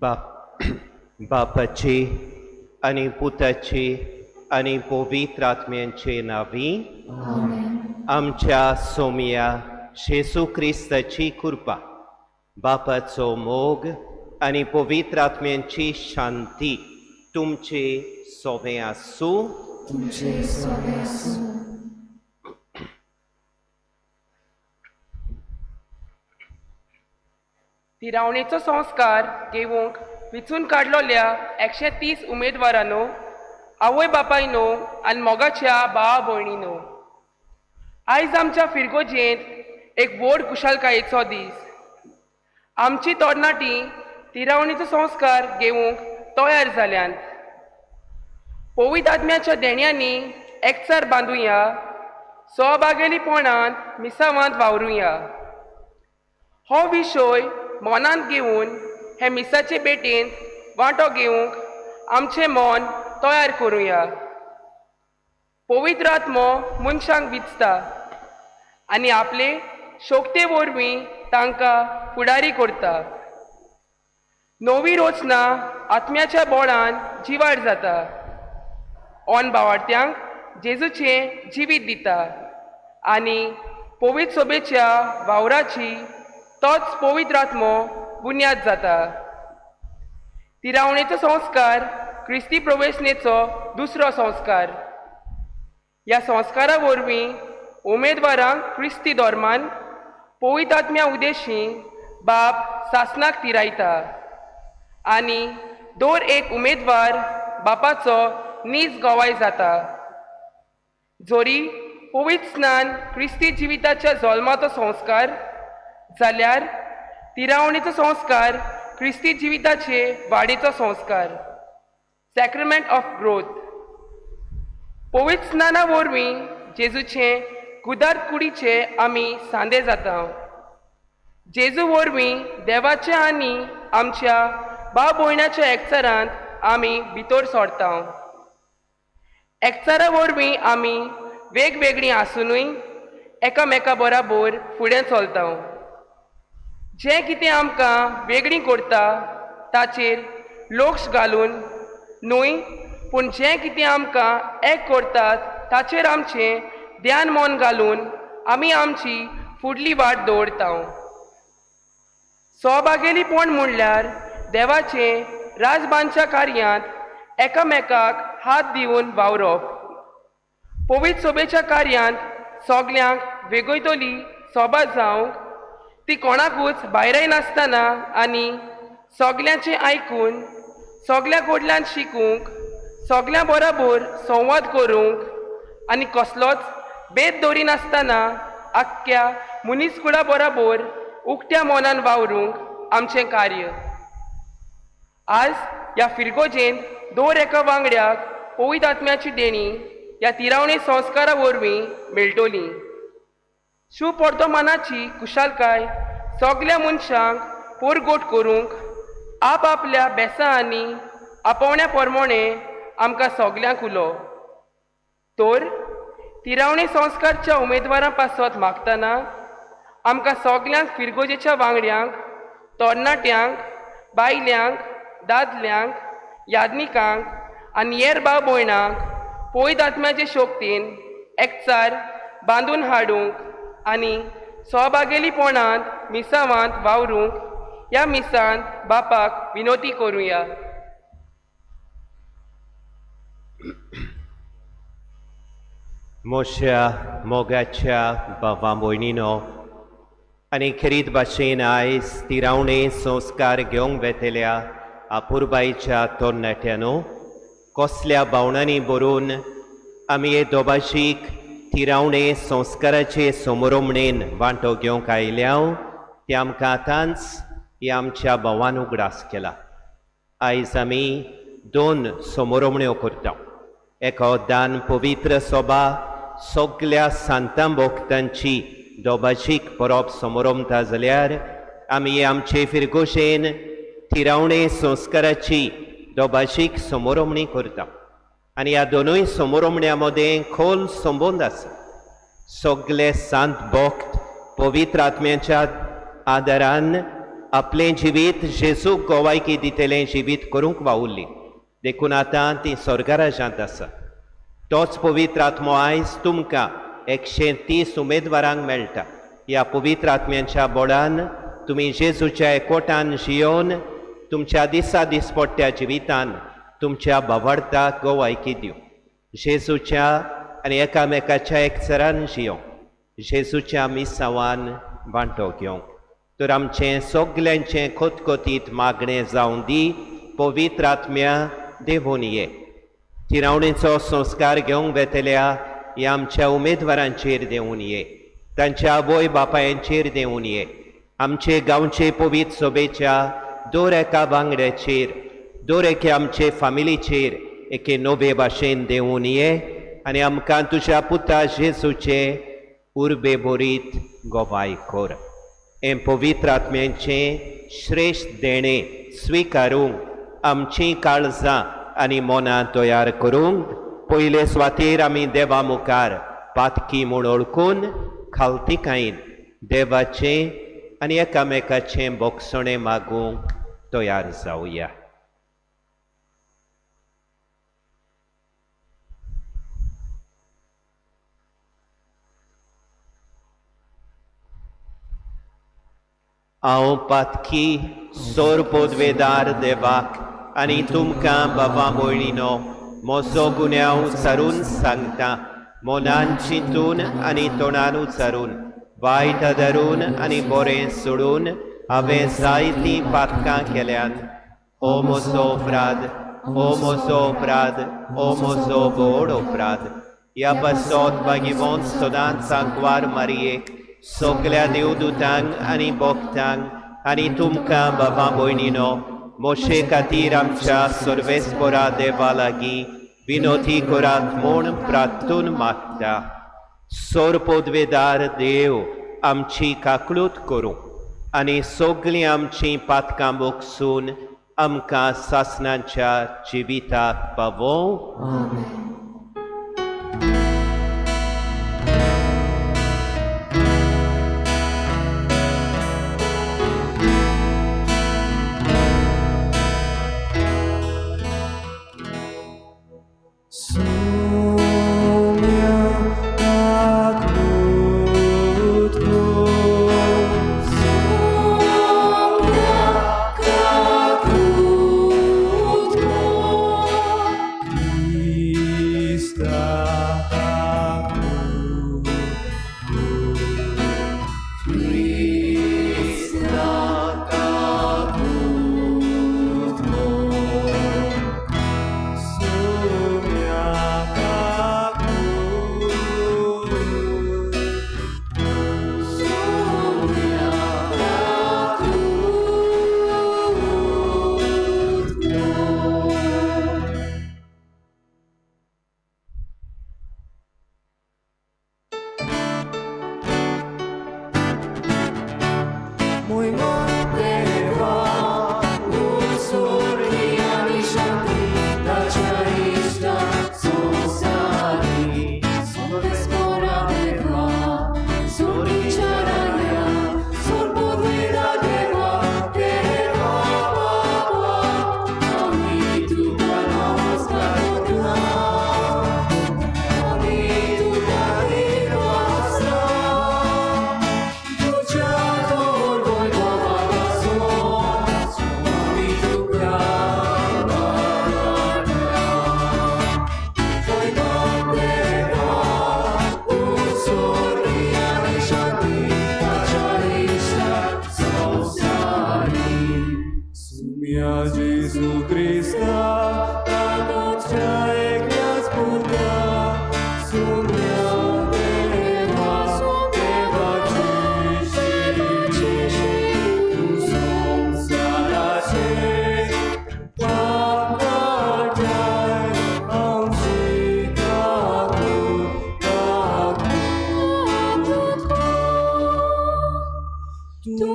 बापाची आनी पुताची आनी पवित्र आत्म्यांचे नांवी आमच्या सोमया जेजू क्रिस्ताची कृपा, बापाचो मोग आनी पवित्र आत्म्यांची शांती तुमचे सोबें आसूं. तुमचे सोबें आसूं. तिरावणेचो संस्कार घेवंक विचून काडलोल्या 130 उमेदवारांनो, आवय बापायनो आनी मोगाच्या भावा भयणीनो, आयज आमच्या फिरगोजेंत एक व्हड खुशालकायेचो दीस. आमची तरणाटी तिरावणेचो संस्कार घेवंक तयार जाल्यांत. पवित्र आत्म्याच्या देण्यांनी एकचार बांदुया, सहभागेलीपणांत मिसावांत वावरुया. हो विशय मनांत घेवन हे मिसाचे भेटेंत वांटो घेवंक आमचें मन तयार करुया. पवित्र आत्मो मनशांक विचता आनी आपले शक्ते वरवीं तांकां फुडारी करता. नवी रचना आत्म्याच्या बोळान जिवार जाता. ऑन बावार्थ्यांक जेजूचें जिवीत दिता आनी पवित्र सोबेच्या वावराची तोच पवित्र आत्मो बुन्याद जाता. तिरावणेचो संस्कार क्रिस्ती प्रवेशनेचो दुसरो संस्कार. ह्या संस्कारा वरवीं उमेदवारांक क्रिस्ती धर्मान पवित्र आत्म्या उदेशी बाप सासनाक तिरायता आनी दर एक उमेदवार बापाचो नीज गवाय जाता. जोरी पवित्र स्नान क्रिस्ती जिविताच्या जल्माचो संस्कार जाल्यार तिरावणेचो संस्कार क्रिस्ती जिविताचे वाडीचो संस्कार, सॅक्रमेंट ऑफ ग्रोथ. पवित्र स्नाना वरवीं जेजूचे गुदार कुडीचे आमी सांदे जाता. जेजू वरवीं देवाचे आनी आमच्या भाव भयणाच्या एकचारांत आमी भितर सरता. एकचारा वरवीं आमी वेगवेगळीं आसुनूय एकामेका बराबर फुडें चलता. जें कितें आमकां वेगळीं करता ताचेर लक्ष घालून न्हय, पूण जें कितें आमकां एक करतात ताचेर आमचें ध्यान मन घालून आमी आमची फुडली वाट दवरता. सहभागेलीपण म्हणल्यार देवाचें राजबांच्या कार्यांत एकामेकाक हात दिवन वावरप. पवित्र सोबेच्या कार्यांत सगल्यांक वेगयतली सोबा जावंक ती कोणाकूच भायराय नासतना आनी सगल्यांचें आयकून सगल्या कडल्यान शिकूंक, सगल्यां बरोबर संवाद करूंक आनी कसलोच भेद दवरिनासतना आख्ख्या मनीसकुळा बरोबर उक्त्या मनान वावरूंक आमचें कार्य. आज ह्या फिरगोजेंत दर एका वांगड्याक पवित्र आत्म्याची देणी ह्या तिरावणी संस्कारा वरवीं मेळटली. सुपर्दमानाची खुशालकाय सगल्या मनशांक पोरगोट करूंक आप आपल्या बेसां आनी आपोवण्या प्रमाणे आमकां सगल्यांक उलो. तर तिरावणी संस्कारच्या उमेदवारां पासत मागतना आमकां सगल्यांक फिरगोजेच्या वांगड्यांक, तरणाट्यांक, बायल्यांक, दादल्यांक, यादनिकांक आनी हेर भाव भयणांक पवित्र आत्म्याचे शक्तीन एकचार बांदून हाडूंक आनी सहभागेलीपणांत मिसावांत वावरूंक ह्या मिसांत बापाक विनोती करुया. मोश्या मोगाच्या भावा भयणीनो आनी खेरीत भाशेन आयज तिरावणे संस्कार घेवंक वेतल्या अपुरबायच्या तरणाट्यानो, कसल्या भावनांनी बरोवन आमी हे दोबाशीक तिरावणे संस्काराचे समोरमणेन वांटो घेवंक आयल्या ते आमकां आतांच ह्या आमच्या भावान उगडास केला. आयज आमी दोन समोरमण्यो करता. एका दान पवित्र सोबा सगल्या सांतां भक्तांची दोबाशीक परब समोरमता जाल्यार आमी आमचे फिरगोशेन तिरावणे संस्काराची दोबाशीक समोरमणी करता. आनी ह्या दोनूय समोरमण्या मदें खोल संबंद आसा. सगले सांत भक्त पवित्र आत्म्याच्या आदारान आपलें जिवीत जेजूक गोवायकी दितलें जिवीत करूंक वावुरली, देखून आतां ती स्वर्गराजांत आसा. तोच पवित्र आत्मो आयज तुमकां 130 उमेदवारांक मेळटा. ह्या पवित्र आत्म्यांच्या बोडान तुमी जेजूच्या एकवटान जियोवन तुमच्या दिसा दिसपट्ट्या जिवितान तुमच्या भावार्थाक गोवायकी दिवं. जेजूच्या आनी एकामेकाच्या एकचारान जियों, जेजूच्या मिसांवान वांटो घेवंक. तर आमचें सगल्यांचें खतखतीत मागणें जावं दी, पवित्र आत्म्या देवून ये. थिरावणेचो संस्कार घेवंक वेतल्या ह्या आमच्या उमेदवारांचेर देवून ये, तांच्या आवय बापायांचेर देवून ये. आमचे गांवचे पवित्र सभेच्या दर एका वांगड्याचेर, दर एके आमचे फामिलीचेर एके नवे भाशेन देवून ये आनी आमकां तुज्या पुता जेजूचे उर्बे भरीत गोवाय कर. हें पवित्र आत्म्यांचें श्रेश्ठ देणें स्विकारूंक आमचीं काळजां आनी मनां तयार करूंक पयले सुवातेर आमी देवा मुखार पातकी म्हूण वळखून खालतिकायेन देवाचें आनी एकामेकाचें बोगसणें मागूंक तयार जावया. हांव पातकी सोर पोदवेदार देवाक आनी तुमकां बाबा भयणीनो म्हजो गुन्यांव उचारून सांगता. मनान चिंतून आनी तोंडान उचारून, वायट धरून आनी बरें सोडून हांवें जायतीं पातकां केल्यान. ओ म्हजो अपराध, ओ म्हजो अपराध, ओ म्हजो व्हड अपराध. ह्या पासत भागीवंत सदांच सांकवार मारयेक, सगल्या देवदूतांक आनी भक्तांक आनी तुमकां बाबा भयणीनो मोशे खातीर आमच्या सर्वेस्परा देवा लागीं विनोती करात म्हूण प्रार्थून मागता. सोर पदवेदार देव आमची काकळूत करूं आनी सगळीं आमचीं पातकां बोगसून आमकां सासणाच्या जिविताक पावोवं. आमेन. Tu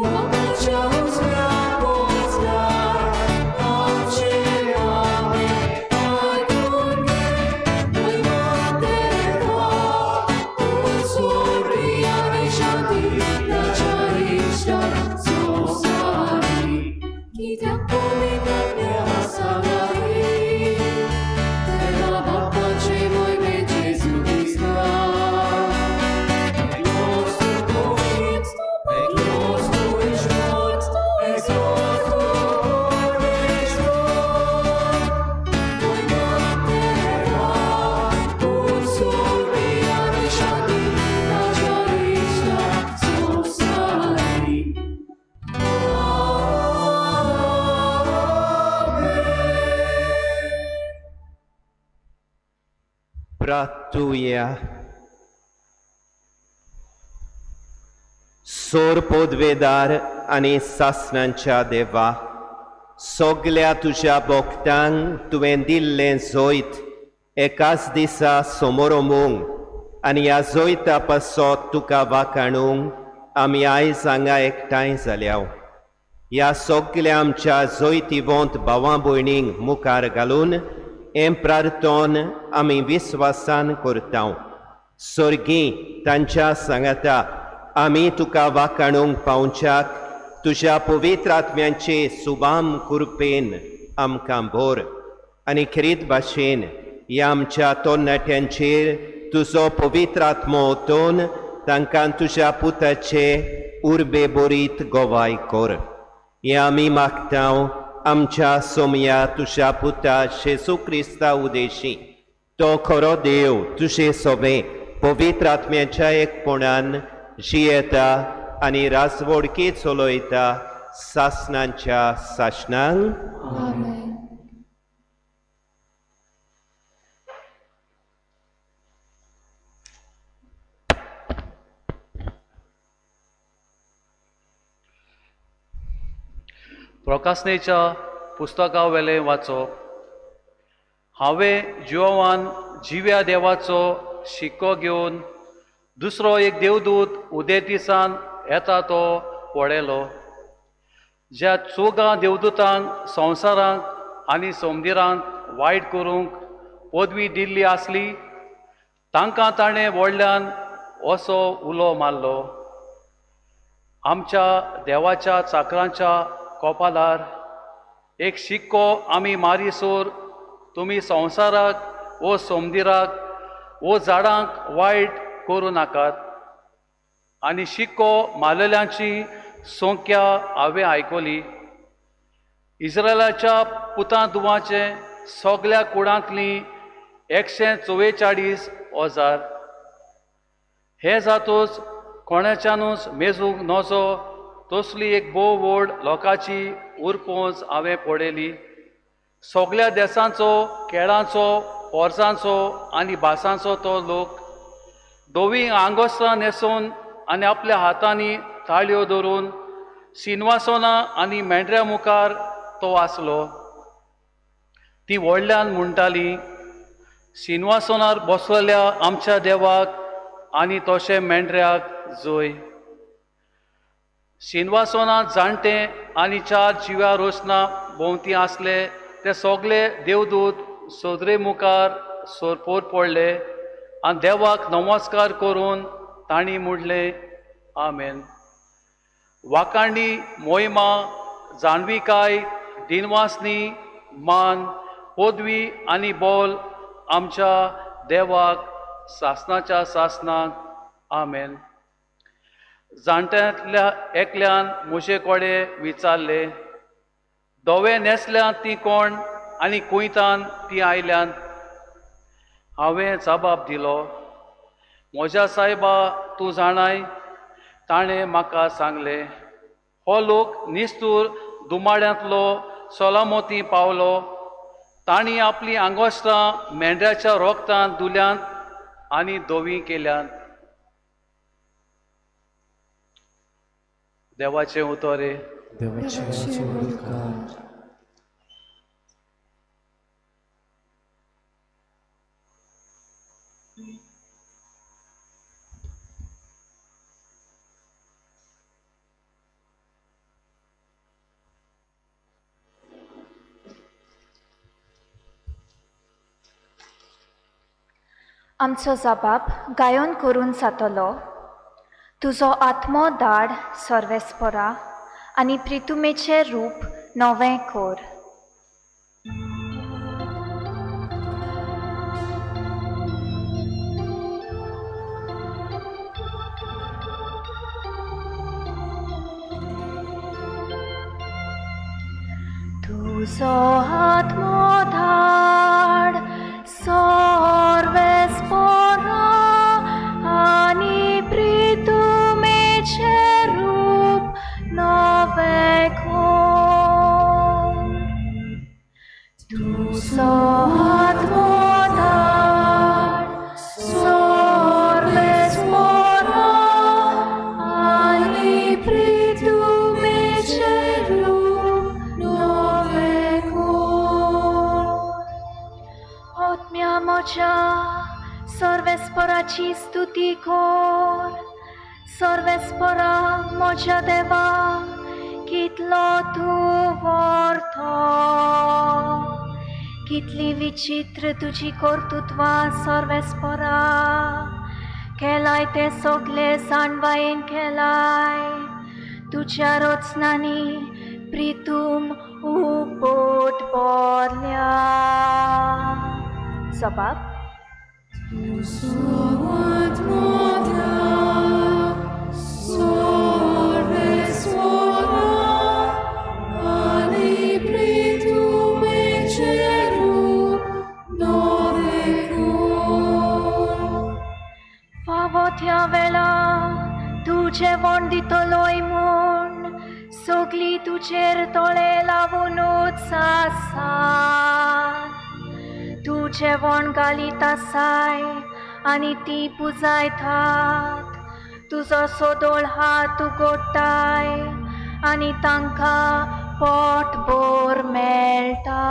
कित्याक पवित्र आसा गावी देवा बापाचे मोहिमे जेजू क्रिस्ता एक nostro ek nostro ek nostro Pratuia. सोर पोदवेदार आनी सासणांच्या देवा, सगल्या तुज्या भक्तांक तुवें दिल्लें जैत एकाच दिसा समोरमूंक आनी ह्या जैता पासत तुका वाखाणूंक आमी आयज हांगा एकठांय जाल्या. ह्या सगल्या आमच्या जैतिवंत भावां भयणींक मुखार घालून हें प्रार्थन आमी विस्वासान करता. सर्गी तांच्या सांगाता आमी तुका वाखाणूंक पावच्याक तुज्या पवित्र आत्म्यांचे सुबाम कृपेन आमकां भर आनी खेरीत भाशेन ह्या आमच्या तरणाट्यांचेर तुजो पवित्र आत्मो ओतून तांकां तुज्या पुताचे उर्बे बरीत गवाय कर. हें आमी मागता आमच्या सोमया तुज्या पुता जेजू क्रिस्ता उदेशी. तो खरो देव तुजे सोबे पवित्र आत्म्याच्या एकपणान जियेता आनी राजवडकी चलयता सासणांच्या सासणांक. आमेन. प्रकाशनेच्या पुस्तका वेलें वाचप. हांवें जिवान जिव्या देवाचो शिक्को घेवन दुसरो एक देवदूत उदेंतीसान येता तो पळयलो, ज्या चोगां देवदूतांक संवसारांक आनी समुद्रांत वायट करूंक पदवी दिल्ली आसली, तांकां ताणें व्हडल्यान असो उलो मारलो, आमच्या देवाच्या चाकरांच्या कोपालार एक शिक्को आमी मारीसोर तुमी संवसाराक वो समुद्राक वो झाडांक वायट करूं नाकात. आनी शिक्को मारलेल्यांची संख्या हांवें आयकली. इस्रायलाच्या पुतां दुवाचे सगल्या कुडांतली 144,000. हे जातूच कोणाच्यानूच मेजूंक नजो तसली एक भोव व्हड लोकांची उरपोंच हांवें पळयली. सगल्या देसांचो, केळांचो, पोरसांचो आनी भासांचो तो लोक धवीं आंगोस्त्रां न्हेसून आनी आपल्या हातांनी ताळयो धरून सिनवासोना आनी मेंढऱ्या मुखार तो आसलो. ती व्हडल्यान म्हणटाली, सिनवासनार बसलेल्या आमच्या देवाक आनी तशें मेंढऱ्याक जय. सिनवासनांत जाणटे आनी चार जिव्या रोसना भोंवती आसले ते सगले देवदूत सोदरे मुखार सोरपोर पडले आनी देवाक नमस्कार करून तांणी म्हणलें, आमेन. वाखाणी, मोहिमा, जाणविकाय, दिनवासनी, मान, पदवी आनी बोल आमच्या देवाक सासणाच्या सासणाक. आमेन. जाणट्यांतल्या एकल्यान म्हजे कडेन विचारलें, धवे न्हेसल्यात ती कोण आनी कुंयतान ती आयल्यात? हांवें जबाब दिलो, म्हज्या सायबा तूं जाणाय. ताणें म्हाका सांगलें, हो लोक निस्तूर दुमाड्यांतलो सोलामोती पावलो. तांणी आपलीं आंगोस्त्रां मेंढ्याच्या रोगतान धुल्यांत आनी धवीं केल्यांत. देवाचें उतर. देवाचे उपकार. आमचो जबाब गायन करून जातलो. तुजो आत्मो धाड सर्वेस्परा आनी प्रितुमेचें रूप नवें कोर. तुजो आत्मो धाड सर्वेस्पोरा आनी प्रितुमेचें रूप नवें कोर. तुजो आत्मो धाड सर्वेस्पोरा आनी प्रितुमेचें रूप नवें कोर. आत्म्या म्हज्या सर्वेस्पोराची स्तुती कोर, सर्वेस्पोरा म्हज्या देवा कितलो तूं व्हरतो, कितली विचित्र तुजी कर्तुत्वां सर्वेस्पोरा, केलाय तें सगळें जाणवायेन केलाय, तुज्या रचनांनी प्रितूम उपट भरल्या. जबाब. फावो त्या वेळा तूं जेवण दितलोय म्हूण सगळीं तुजेर दोळे लावुनूच आसात. तूं जेवण घालीत आसाय आनी ती पुजायतात. तुजो सोदोळ हात उगडटाय आनी तांकां पोटभर मेळटा.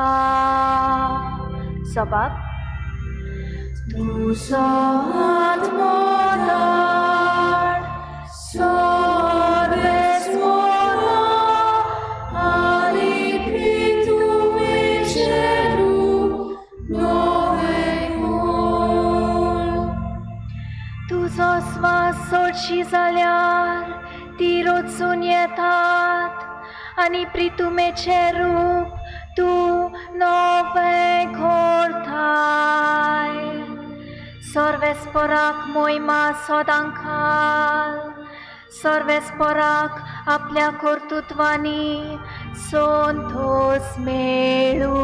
जबाब. तुजो आत्मो धाड सर्वेस्पोरा आनी प्रितुमेचें रूप नवें कोर. तुजो स्वास सोडशी जाल्यार ती रचून येतात आनी प्रितुमेचें रूप तूं नवें करताय. सर्वेस्पोराक मोहिमा सदां घाल, सर्वेस्पोराक आपल्या कर्तुत्वांनी संतोस मेळूं.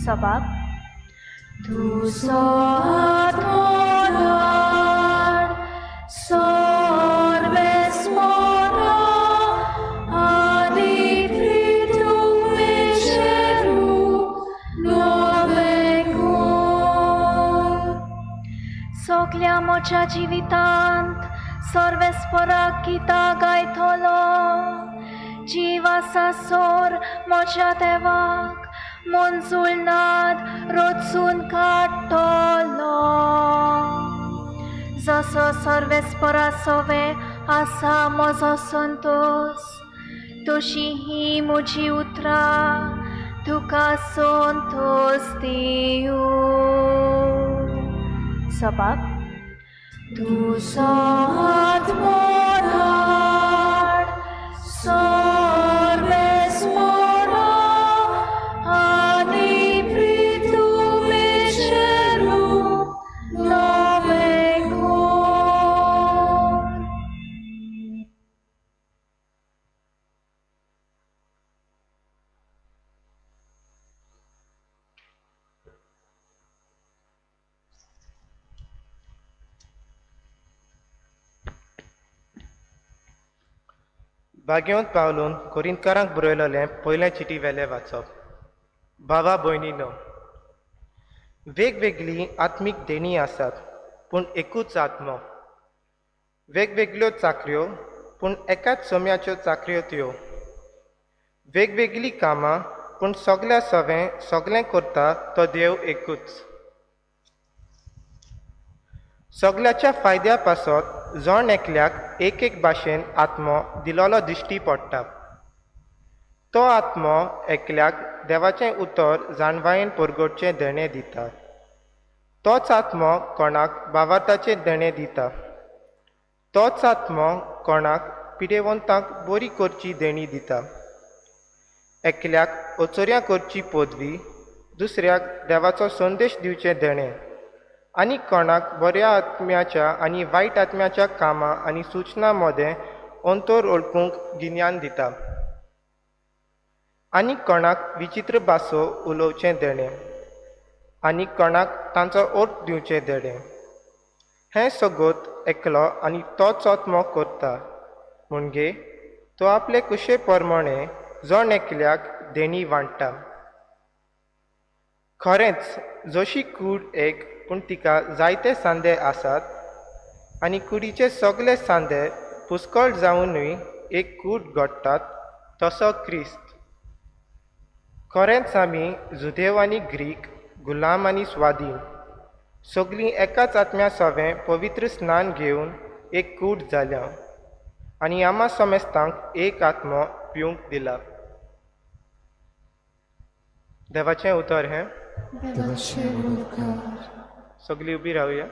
सबाब. तुजो आत्मो धाड सर्वेस्पोरा आनी प्रितुमेचें रूप नवें कोर. सगल्या म्हज्या जिवितांत सर्वेस्पोराक गितां गायतलो, जीव आसा सोर म्हज्या देवाक मंजूळ नाद रचून काडटलो. जसो सर्वेस्पोरा सवे आसा म्हजो संतोस, तशी ही म्हजी उतरां तुका संतोस दिवं. सबाब. तुजो आत्मो धाड सर्वेस्पोरा आनी प्रितुमेचें रूप नवें कोर. भाग्यवंत पावलून कोरिंतकारांक बरयलेलें पयलें चिटी वेलें वाचप. भावा भयणीनो, वेगवेगळीं आत्मीक देणीं आसात पूण एकूच आत्मो. वेगवेगळ्यो चाकऱ्यो पूण एकाच सोम्याच्यो चाकऱ्यो त्यो. वेगवेगळीं कामां पूण सगल्या सवें सगळें करता तो देव एकूच. सगल्याच्या फायद्या पासत जण एकल्याक एक एक भाशेन आत्मो दिलोलो दिश्टी पडटा. तो आत्मो एकल्याक देवाचें उतर जाणवायेन परगटचें देणें दिता. तोच आत्मो कोणाक भावार्थाचें देणें दिता. तोच आत्मो कोणाक पिडेवंतांक बरी करची देणी दिता. एकल्याक ओचोऱ्यां करची पदवी, दुसऱ्याक देवाचो संदेश दिवचें देणें, आनी कोणाक बऱ्या आत्म्याच्या आनी वायट आत्म्याच्या कामां आनी सुचना मदें अंतर वळखूंक गिन्यान दिता, आनी कोणाक विचित्र भासो उलोवचें देणें, आनी कोणाक तांचो अर्थ दिवचें देणें. हें सगळें एकलो आनी तोच आत्मो करता, म्हणजे तो आपले कुशे प्रमाणे जण एकल्याक देणी वांट्टा. खरेंच जशी कूड एक पूण तिका जायते सांदे आसात, आनी कुडीचे सगळे सांदे पुस्कळ जावनूय एक कूड घडटात, तसो क्रिस्त. खरेंच आमी जुदेव आनी ग्रीक, गुलाम आनी स्वाधीन, सगळीं एकाच आत्म्या सवें पवित्र स्नान घेवन एक कूड जाल्या, आनी आमा समेस्तांक एक आत्मो पिवंक दिला. देवाचें उतर हें. सगळीं उबी रावया.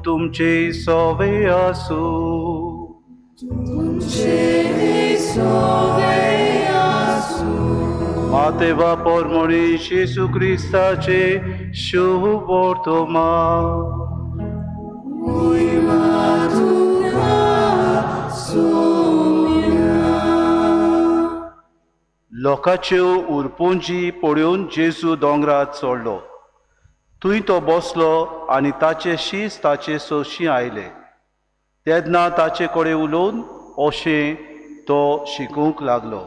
तुमचे सोवे आसू, तुमचे सोवे आसू. मातेवा परमणी येशू क्रिस्ताचे शुभ वर्तमान. लोकांच्यो उरपुंजी पळोवन जेजू दोंगरार चडलो. थंय तो बसलो आनी ताचे शीस ताचे सोशी आयले. तेन्ना ताचे कडेन उलोवन अशें तो शिकूंक लागलो.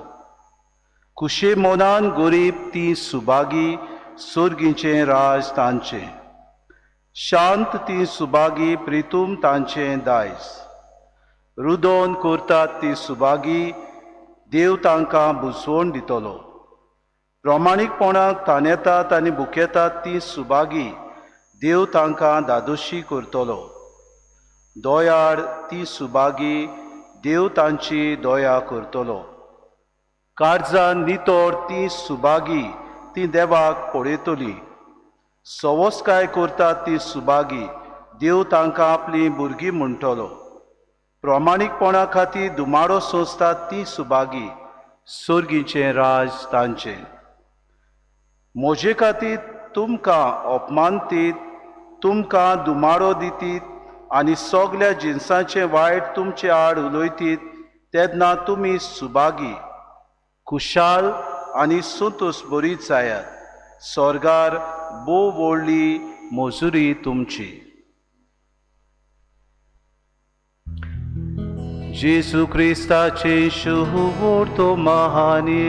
खुशे मनान गरीब ती सुभागी, सोर्गीचें राज तांचें. शांत ती सुभागी, प्रितूम तांचें दायज. रुदोन करतात ती सुभागी, देव तांकां बुजवण दितलो. प्रमाणीकपणाक तानेतात आनी भुकेतात ती सुभागी, देव तांकां दादोशी करतलो. दोयाळ ती सुभागी, देव तांची दया करतलो. काळजान नितळ ती सुभागी, ती देवाक पळयतली. सवसकाय करतात ती सुभागी, देव तांकां आपली भुरगीं म्हणटलो. प्रमाणीकपणा खातीर दुमाडो सोंसतात ती सुभागी, सोर्गीचें राज तांचें. म्हजे खातीर तुमकां अपमानतीत, तुमकां दुमाडो दितीत आनी सगल्या जिनसांचें वायट तुमचे आड उलयतीत, तेन्ना तुमी सुभागी, खुशाल आनी संतोश बरीत जायात. स्वर्गार भोव व्हडली मजुरी तुमची. जेजू क्रिस्ताचे शुभ वर्तमानी.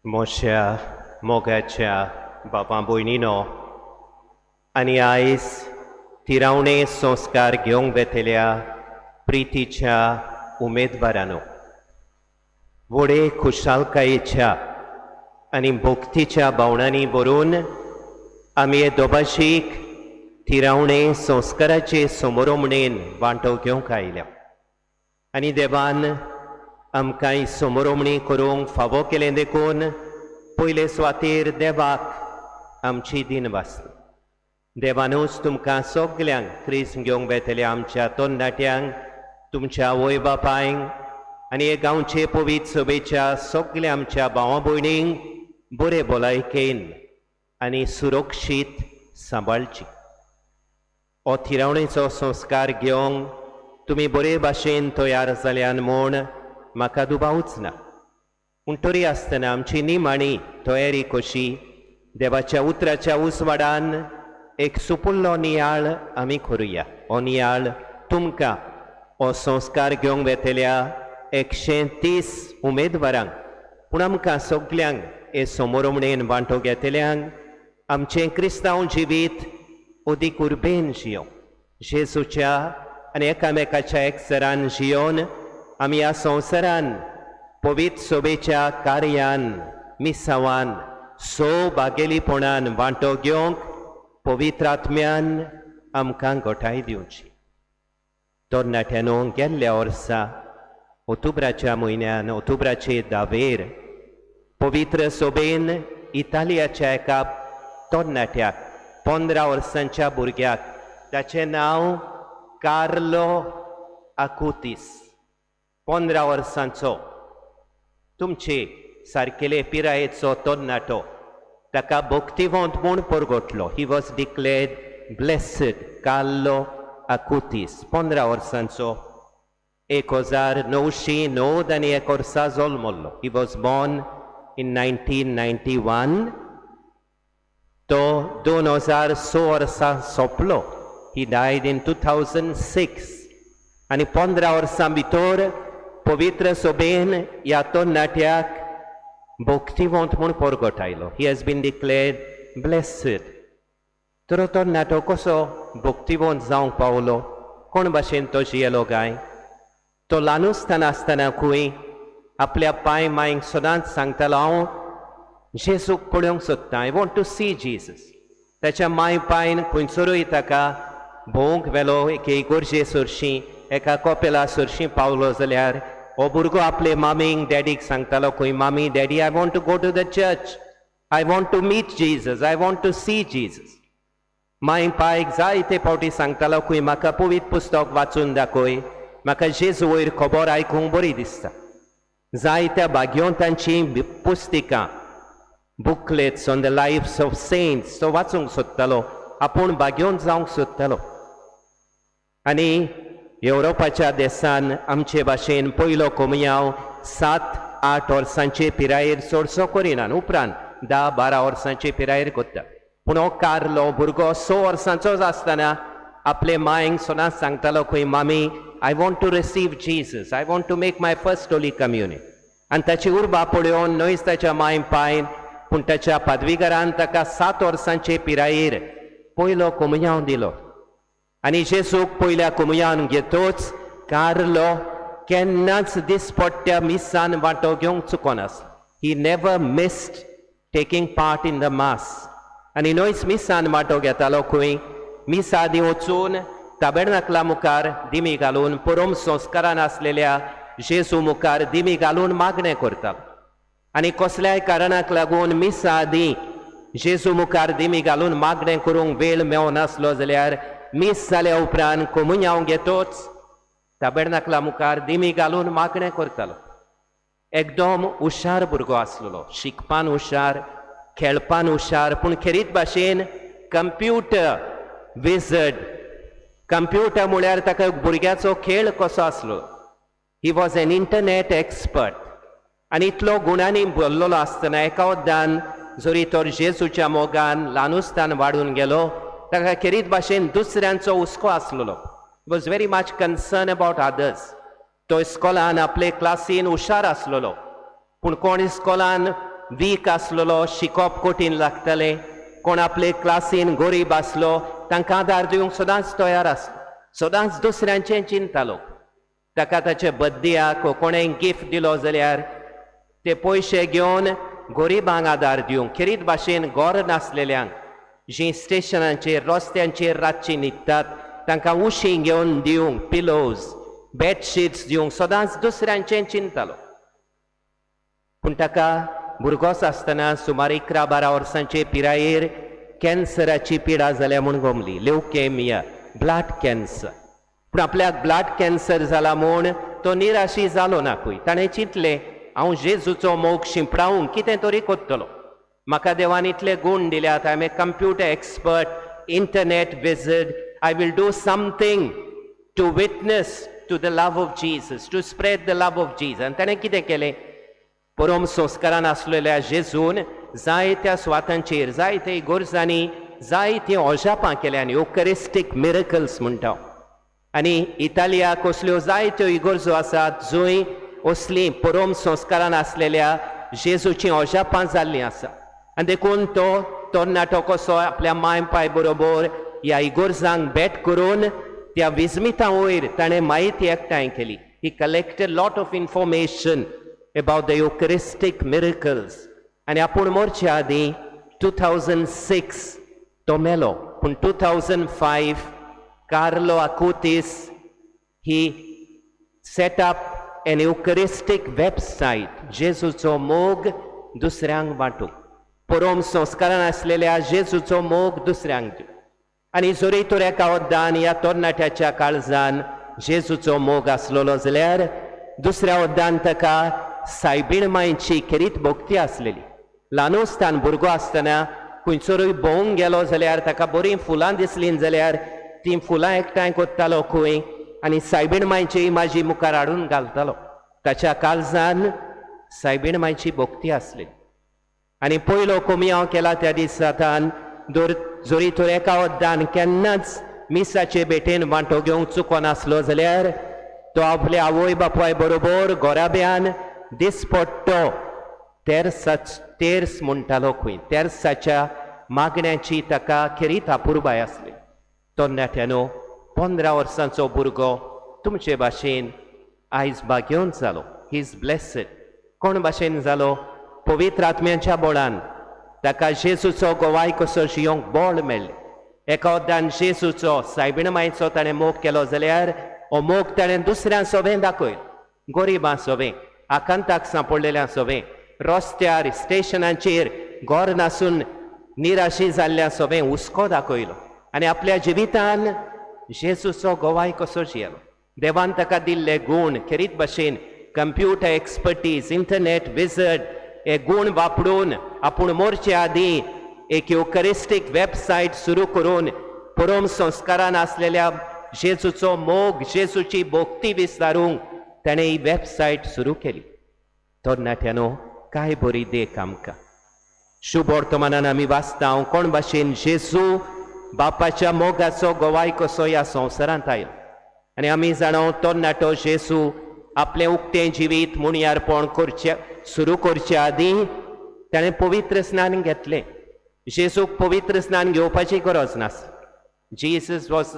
मोश्या मोगाच्या बाबा भयणीनो आनी आयज तिरावणे संस्कार घेवंक वेतल्या प्रितीच्या उमेदवारानो, व्हडे खुशालकायेच्या आनी भक्तीच्या भावनांनी भरून आमी हे दोबाशीक तिरावणे संस्काराचे समोरोमणेन वांटो घेवंक आयल्या आनी देवान आमकां समोरोमणी करूंक फावो केलें देखून पयले सुवातेर देवाक आमची दिनवासली. देवानूच तुमकां सगल्यांक क्रिस्त घेवंक वेतल्या आमच्या तरणाट्यांक, तुमच्या आवय बापायंक आनी हे गांवचे पवित्र सभेच्या सगल्या आमच्या भावा भयणींक बरे भलायकेन आनी सुरक्षीत सांबाळची. हो थिरावणेचो संस्कार घेवंक तुमी बरे भाशेन तयार जाल्यान म्हूण म्हाका दुबावूच ना. पूण तरी आसतना आमची निमाणी तयारी कशी देवाच्या उतराच्या उजवाडान एक सुपुल्लो नियाळ आमी करुया. हो नियाळ तुमकां हो संस्कार घेवंक वेतल्या 130 उमेदवारांक, पूण आमकां सगल्यांक हे समोरमणेन वांटो घेतल्यांक आमचें क्रिस्तांव जिवीत अदीक उर्बेन जियों, जेजूच्या आनी एकामेकाच्या एकसरान जियोन आमी ह्या संवसारान पवित्र सोबेच्या कार्यान मिसावान सो बागेलीपणान वांटो घेवंक पवित्र आत्म्यान आमकां गोठाय दिवची. तरणाट्यानो, गेल्ल्या वर्सा ऑक्टोबराच्या म्हयन्यान ऑक्टोबराचे 10वेर पवित्र सोबेन इतालियाच्या एका तरणाट्याक, 15 वर्सांच्या भुरग्याक, ताचें नांव कार्लो आकुतीस, 15 वर्सांचो, तुमचे सारकेले पिरायेचो तरणाटो, ताका भक्तिवंत म्हूण परगटलो. He was declared blessed. Carlo Acutis, 15 वर्सांचो, 1991 वर्सा जल्मल्लो. He was born in 1991. तो 2006 वर्सा सोंपलो. He died in 2006. आनी 15 वर्सां भितर पवित्र सोबेन ह्या तरणाट्याक भक्तिवंत म्हूण परगटायलो. He has been declared blessed. तर तरणाटो कसो भक्तिवंत जावंक पावलो, कोण भाशेन तो जियेलो काय? तो ल्हान आसतना खंय आपल्या पांय मांयक सदांच सांगतालो, हांव जेजूक पळोवंक सोदतां, I want to see Jesus. ताच्या मांय पायन खंयसरूय ताका भोंवंक व्हेलो, एके इगर्जे सरशीं, एका कपेला सरशीं पावलो जाल्यार हो भुरगो आपले मामीक डॅडीक सांगतालो खंय, मामी daddy, I want to go to the church, I want to meet Jesus, I want to see Jesus. मांय पायक जायते फावटी सांगतालो खंय, म्हाका पवित्र पुस्तक वाचून दाखय, म्हाका जेजू वयर खबर आयकूंक बरी दिसता. जायत्या भाग्यवंतांची पुस्तिकां, booklets on the lives of saints तो वाचूंक सोदतालो, आपूण भाग्यवंत जावंक सोदतालो. आनी येवरोपाच्या देसान आमचे भाशेन पयलो कोमयांव 7-8 वर्सांचे पिरायेर चडसो करिना, उपरांत 10-12 वर्सांचे पिरायेर करता. पूण हो कार्लो भुरगो 6 वर्सांचोच आसतना आपले मांयक सदांच सांगतालो खंय, मामी, I want to receive Jesus, I want to make my first holy communion. आनी ताची उर्बा पळोवन न्हयच ताच्या मांय पायन, पूण ताच्या पादवीकारान ताका 7 वर्सांचे पिरायेर पयलो कोमयांव दिलो. आनी जेजूक पयल्या कोमयान घेतोच कार्लो केन्नाच दिसपट्ट्या मिसान वांटो घेवंक चुकोनासलो. He never missed taking part in the mass. आनी न्हयच मिसान वांटो घेतालो खंय, मिसा आदीं वचून ताबेर्नाकला मुखार दिमी घालून, परम संस्कारान आसलेल्या जेजू मुखार दिमी घालून मागणें करतालो. आनी कसल्याय कारणाक लागून मिसा आदीं जेजू मुखार दिमी घालून मागणें करूंक वेळ मेवनासलो जाल्यार मीस जाल्या उपरांत कोमुयांव घेतोच ताबेर्नाकला मुखार दिमी घालून मागणें करतालो. एकदम हुशार भुरगो आसलेलो, शिकपान हुशार, खेळपान हुशार, पूण खेरीत भाशेन कंप्युटर विजर्ड. कंप्युटर म्हळ्यार ताका भुरग्याचो खेळ कसो आसलो. He was an internet expert. आनी इतलो गुणांनी भरलेलो आसतना एका वद्दान जरी तर जेजूच्या मोगान ल्हानुस्तान वाडून गेलो, ताका खेरीत भाशेन दुसऱ्यांचो हुस्को आसलेलो. Was very much concern about others. तो इस्कॉलान आपले क्लासीन हुशार आसलेलो, पूण कोण इस्कॉलान वीक आसलेलो, शिकोप कठीण लागतालें, कोण आपले क्लासीन गरीब आसलो तांकां आदार दिवंक सदांच तयार आसलो, सदांच दुसऱ्यांचें चिंतालो. ताका ताचे बड्डेयाक कोणें गिफ्ट दिलो जाल्यार ते पयशे घेवन गरिबांक आदार दिवंक, खेरीत भाशेन घर नासलेल्यांक जीं स्टेशनांचेर रस्त्यांचेर रातचीं न्हिदतात तांकां उशीं घेवन दिवंक, पिलोज बेडशीट्स दिवंक सदांच दुसऱ्यांचें चिंतालो. पूण ताका भुरगोच आसतना सुमार 11-12 वर्सांचे पिरायेर कॅन्सराची पिडा जाल्या म्हूण गमली, ल्युकेमिया, ब्लड कॅन्सर. पूण आपल्याक ब्लड कॅन्सर जाला म्हूण तो निराशी जालो ना खंय. ताणें चिंतलें, हांव जेजूचो मोग शिंपडावंक कितें तरी करतलो, म्हाका देवान इतले गूण दिल्यात, I am a computer expert, internet wizard, I will do something to witness to the love of Jesus, to spread the love of Jesus. आनी ताणें कितें केलें, परम संस्कारान आसलेल्या जेजून जायत्या सुवातांचेर जायते गरजांनी जायतीं अजापां केल्यान, युकरिस्टीक मिरकल्स म्हणटा. आनी इतालियाक असल्यो जायत्यो इगर्जो आसात जंय असलीं परम संस्कारान आसलेल्या जेजूचीं अजापां जाल्लीं आसा. आनी देखून तो तरणाटो कसो आपल्या माय पाय बरोबर ह्या इगर्जांक भेट करून त्या विजमितां वयर ताणें म्हायती एकठांय केली. He collected lot of information about the Eucharistic miracles. आनी आपूण मरचे आदीं 2006 तो मेलो, पूण 2005 Carlo Acutis he set up an Eucharistic website, जेजूचो मोग दुसऱ्यांक वांटूंक, परम संस्कारान आसलेल्या जेजूचो मोग दुसऱ्यांक दिवंक. आनी जरी तर एका वद्दान ह्या तरणाट्याच्या काळजान जेजूचो मोग आसलेलो जाल्यार दुसऱ्या वद्दान ताका सायबीण मांयची खेरीत भक्ती आसलेली. ल्हान आसतना भुरगो आसतना खंयसरूय भोंवूंक गेलो जाल्यार ताका बरीं फुलां दिसलीं जाल्यार तीं फुलां एकठांय करतालो खंय आनी सायबीण मांयची इमाजी मुखार हाडून घालतालो. ताच्या काळजान सायबीण मांयची भक्ती आसली. आनी पयलो कोमियांव केला त्या दिसातान जरी तर एका वद्दान केन्नाच मिसाचे भेटेन वांटो घेवंक चुकोनासलो जाल्यार तो आपल्या आवय बापाय बरोबर गोराब्यान दिसपट्टो तेर्स म्हणटालो खंय, तेर्साच्या मागण्याची ताका खेरीत अपुरबाय आसली. तरणाट्यानो, 15 वर्सांचो भुरगो तुमचे भाशेन आयज भाग्योन जालो, he is blessed. कोण भाशेन जालो? पवित्र आत्म्याच्या बळान ताका जेजूचो गोवाय कसो जियोंक बळ मेळ्ळें. एका वद्दान जेजूचो सायबीण मांयचो ताणें मोग केलो जाल्यार हो मोग ताणें दुसऱ्यां सोबें दाखयलो, गरिबां सोबें, आकांताक सांपडलेल्या सोबें, रस्त्यार स्टेशनाचेर घर नासून निराशी जाल्ल्या सोबें हुस्को दाखयलो आनी आपल्या जिवितान जेजूचो गोवाय कसो जियेलो. देवान ताका दिल्ले गूण खेरीत भाशेन कंप्युटर एक्सपर्टीज, इंटरनेट विजर्ड हे गूण वापरून आपूण मरचे आदीं एक युकरिस्टीक वेबसायट सुरू करून परम संस्कारान आसलेल्या जेजूचो मोग, जेजूची भक्ती विस्तारूंक ताणें ही वेबसायट सुरू केली. तरणाट्यानो, काय बरी देख आमकां. शुभ वर्तमानान आमी वाचता कोण भाशेन जेजू बापाच्या मोगाचो गोवाय कसो ह्या संवसारांत आयलो. आनी आमी जाणा तरणाटो जेजू आपलें उक्तें जिवीत मुणयारपण करचें सुरू करचे आदीं ताणें पवित्र स्नान घेतलें. जेजूक पवित्र स्नान घेवपाची गरज नासली. Jesus was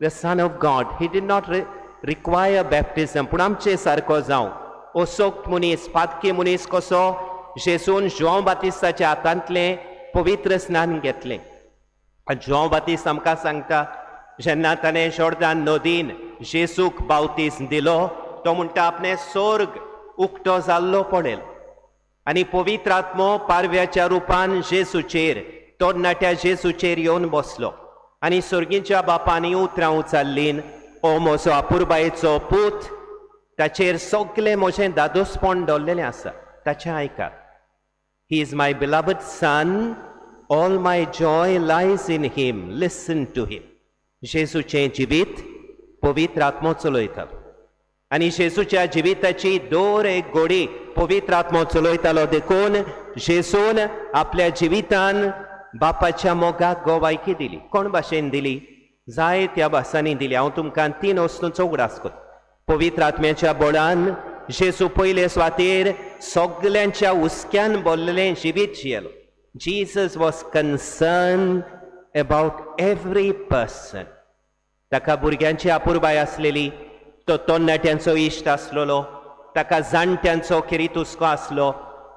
the son of God, he did not require baptism. पूण आमचे सारको जावं असोक्त मनीस, पातकी मनीस कसो जेजून जुआंव बातिस्ताच्या हातांतलें पवित्र स्नान घेतलें. जुआंव बातिस्त आमकां सांगता, जेन्ना ताणें जोर्दान नदीन जेजूक बावतीस दिलो तो म्हणटा आपणें स्वर्ग उक्तो जाल्लो पळयलो आनी पवित्र आत्मो पारव्याच्या रुपान जेजूचेर, तरणाट्या जेजूचेर येवन बसलो आनी सर्गीच्या बापान उतरां उचारलीं, ओ म्हजो अपुरबायेचो पूत, ताचेर सगलें म्हजें दादोसपण दवरलेलें आसा, ताचें आयकात. He is my beloved son, all my joy lies in him, listen to him. जेजूचें जिवीत पवित्र आत्मो चलयतालो आनी जेजूच्या जिविताची दर एक घोडी पवित्र आत्मो चलयतालो. देखून जेजून आपल्या जिवितान बापाच्या मोगाक गोवायकी दिली. कोण भाशेन दिली? जायत्या भासांनी दिली. हांव तुमकां 3 वस्तूंचो उगडास करता. पवित्र आत्म्याच्या बळान जेजू पयले सुवातेर सगल्यांच्या हुस्क्यान भरलेलें जिवीत जियेलो. Jesus was concern about every person. ताका भुरग्यांची अपुरबाय आसलेली, तो तरणाट्यांचो इश्ट आसलेलो, ताका जाणट्यांचो खेरीत हुस्को आसलो.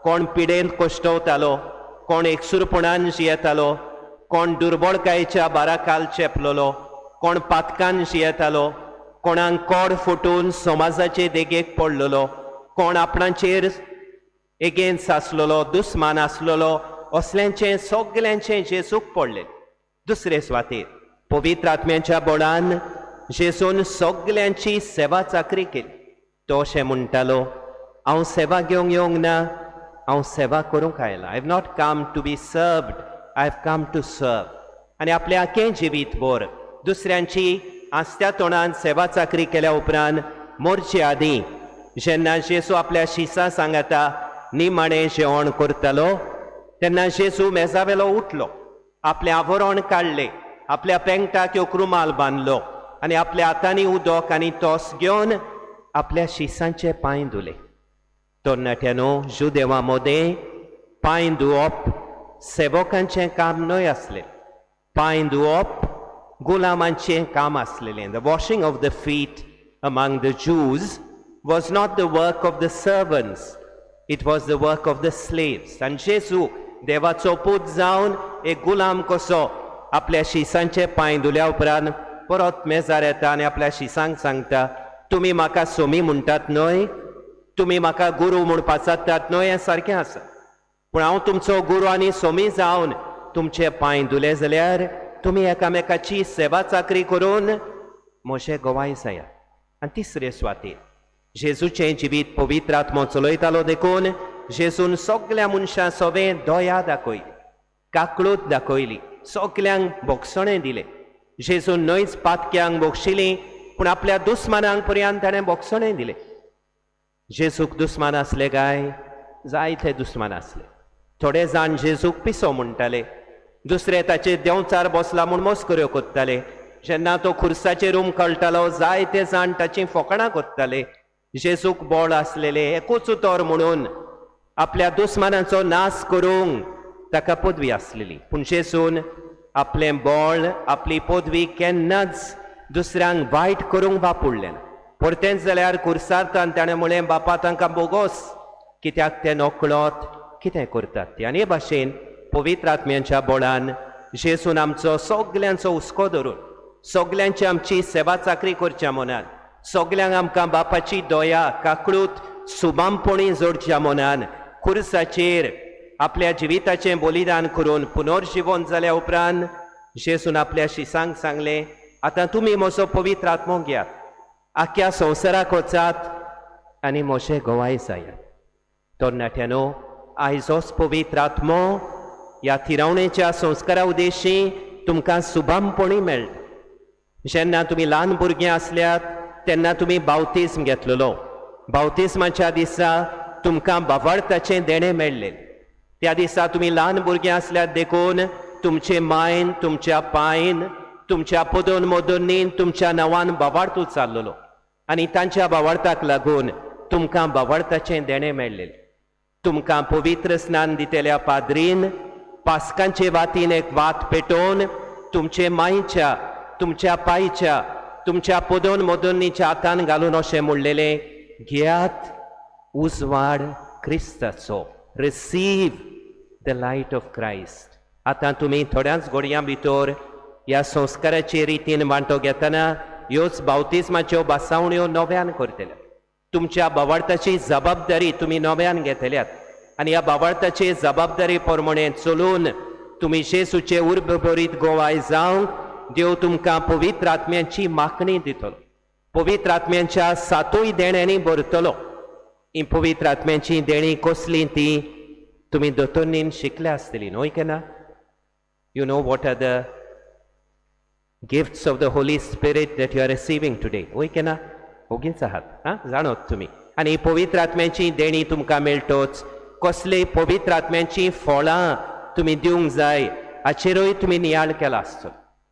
कोण पिडेंत कश्टवतालो, कोण एकसूरपणान जियेतालो, कोण दुर्बळकायेच्या बाराकाल चेपलेलो, कोण पातकान जियेतालो, कोणाक कोड फुटून समाजाचे देगेक पडलेलो, कोण आपणाचेर एगेन्स्ट आसलेलो, दुस्मान आसलेलो, असल्यांचें सगल्यांचें जेजूक पडलें. दुसरे सुवातेर पवित्र आत्म्याच्या बळान जेजून सगल्यांची सेवा चाकरी केली. तो अशें म्हणटालो, हांव सेवा घेवंक येवंक ना, हांव सेवा करूंक आयला. I have not come to be served, I have come to serve. आनी आपलें आखें जिवीत भर दुसऱ्यांची आसत्या तोंडान सेवा चाकरी केल्या उपरांत मोरचे आदीं जेन्ना जेजू आपल्या शिसां सांगाता निमाणें जेवण करतालो तेन्ना जेजू मेजावेलो उठलो, आपलें आवरण काडलें, आपल्या पेंगटाक एक रुमाल बांदलो आनी आपल्या हातांनी उदक आनी तोस घेवन आपल्या शिसांचे पांय धुले. तरणाट्यानो, जुदेवा मदें पांय धुवप सेवकांचें काम न्हय आसलें, पांय धुवप गुलामांचें काम आसलेलें. The washing of the feet among the Jews was not the work of the servants, it was the work of the slaves. आनी जेजू देवाचो पूत जावन एक गुलाम कसो आपल्या शिसांचे पांय धुल्या उपरांत परत मेजार येता आनी आपल्या शिसांक सांगता, तुमी म्हाका सोमी म्हणटात न्हय, तुमी म्हाका गुरू म्हूण पाचारतात न्हय, हें सारकें आसा, पूण हांव तुमचो गुरू आनी सोमी जावन तुमचे पांय धुले जाल्यार तुमी एकामेकाची सेवा चाकरी करून म्हजे गवाय जायात. आनी तिसरे सुवातेर जेजूचें जिवीत पवित्र आत्मो चलयतालो देखून जेजून सगल्या मनशां सोबें दया दाखयली, काकळूत दाखयली, सगल्यांक बोगसणें दिलें. जेजून न्हयच पातक्यांक बोगशिलीं पूण आपल्या दुस्मानांक पर्यंत ताणें बोगसणें दिलें. जेजूक दुस्मान आसले काय? जायते दुस्मान आसले. थोडे जाण जेजूक पिसो म्हणटाले, दुसरे ताचे देंवचार बसला म्हूण मस्कऱ्यो करताले. जेन्ना तो खुर्साचेर उमकळटालो जायते जाण ताचीं फोकाणां करताले. जेजूक बळ आसलेलें एकूच उतर म्हणून आपल्या दुस्मानाचो नाश करूंक ताका पदवी आसलेली, पूण जेजून आपलें बळ आपली पदवी केन्नाच दुसऱ्यांक वायट करूंक वापरलें ना. परतेंच जाल्यार खुर्सार ताणें म्हणलें, बापा तांकां बोगोस, कित्याक ते नकळत कितें करतात ते. आनी हे भाशेन पवित्र आत्म्यांच्या बळान जेजून आमचो सगल्यांचो हुस्को धरून सगल्यांची आमची सेवा चाकरी करच्या मनान, सगल्यांक आमकां बापाची दया काकळूत सुबामपणी जोडच्या मनान खुर्साचेर आपल्या जिविताचें बलिदान करून पुनर्जिवन जाल्या उपरांत जेजून आपल्या शिसांक सांगलें, आतां तुमी म्हजो पवित्र आत्मो घेयात, आख्या संवसाराक वचात आनी म्हजे गवाय जायात. तरणाट्यानो, आयज होच पवित्र आत्मो ह्या थिरावणेच्या संस्कारा उद्देशी तुमकां सुबामपणी मेळटा. जेन्ना तुमी ल्हान भुरगीं आसल्यात तेन्ना तुमी बावतिज्म घेतलेलो. बावतिज्माच्या दिसा तुमकां बावार्थाचें देणें मेळ्ळें. त्या दिसा तुमी ल्हान भुरगीं आसल्यात देखून तुमचे मायन, तुमच्या पायन, तुमच्या पदोन मदोन्नीन तुमच्या नांवान बावार्थ चाललेलो आनी तांच्या बावार्थाक लागून तुमकां बावार्थाचें देणें मेळ्ळें. तुमकां पवित्र स्नान दितल्या पाद्रीन पास्कांचे वातीन एक वात पेटोवन तुमचे मायच्या, तुमच्या पायच्या, तुमच्या पदोन मदोन्नीच्या हातान घालून अशें म्हणलेलें, घेयात उजवाड क्रिस्ताचो, receive the light of Christ. आतां तुमी थोड्याच घडयां भितर ह्या संस्काराचे रितीन वांटो घेतना ह्योच बावतिज्माच्यो बासावण्यो नव्यान करतले. तुमच्या बावार्थाची जबाबदारी तुमी नव्यान घेतल्यात आनी ह्या बावार्थाचे जबाबदारी प्रमाणे चलून तुमी जेजूचे उर्बभरीत गोवाय जावंक देव तुमकां पवित्र आत्म्यांची मागणी दितलो. पवित्र आत्म्यांच्या सातूय देण्यांनी भरतलो. ही पवित्र आत्म्यांची देणी कसली ती तुमी दोतोन्नीन शिकल्या आसतली न्हय केन्ना? You know what are the gifts of the Holy Spirit that you are receiving today, वय केन्ना? ओगीच आहात आं, जाणोत तुमी. आनी पवित्र आत्म्यांची देणी तुमकां मेळटोच कसले पवित्र आत्म्यांची फळां तुमी दिवंक जाय हाचेरूय तुमी नियाळ केला आसतलो.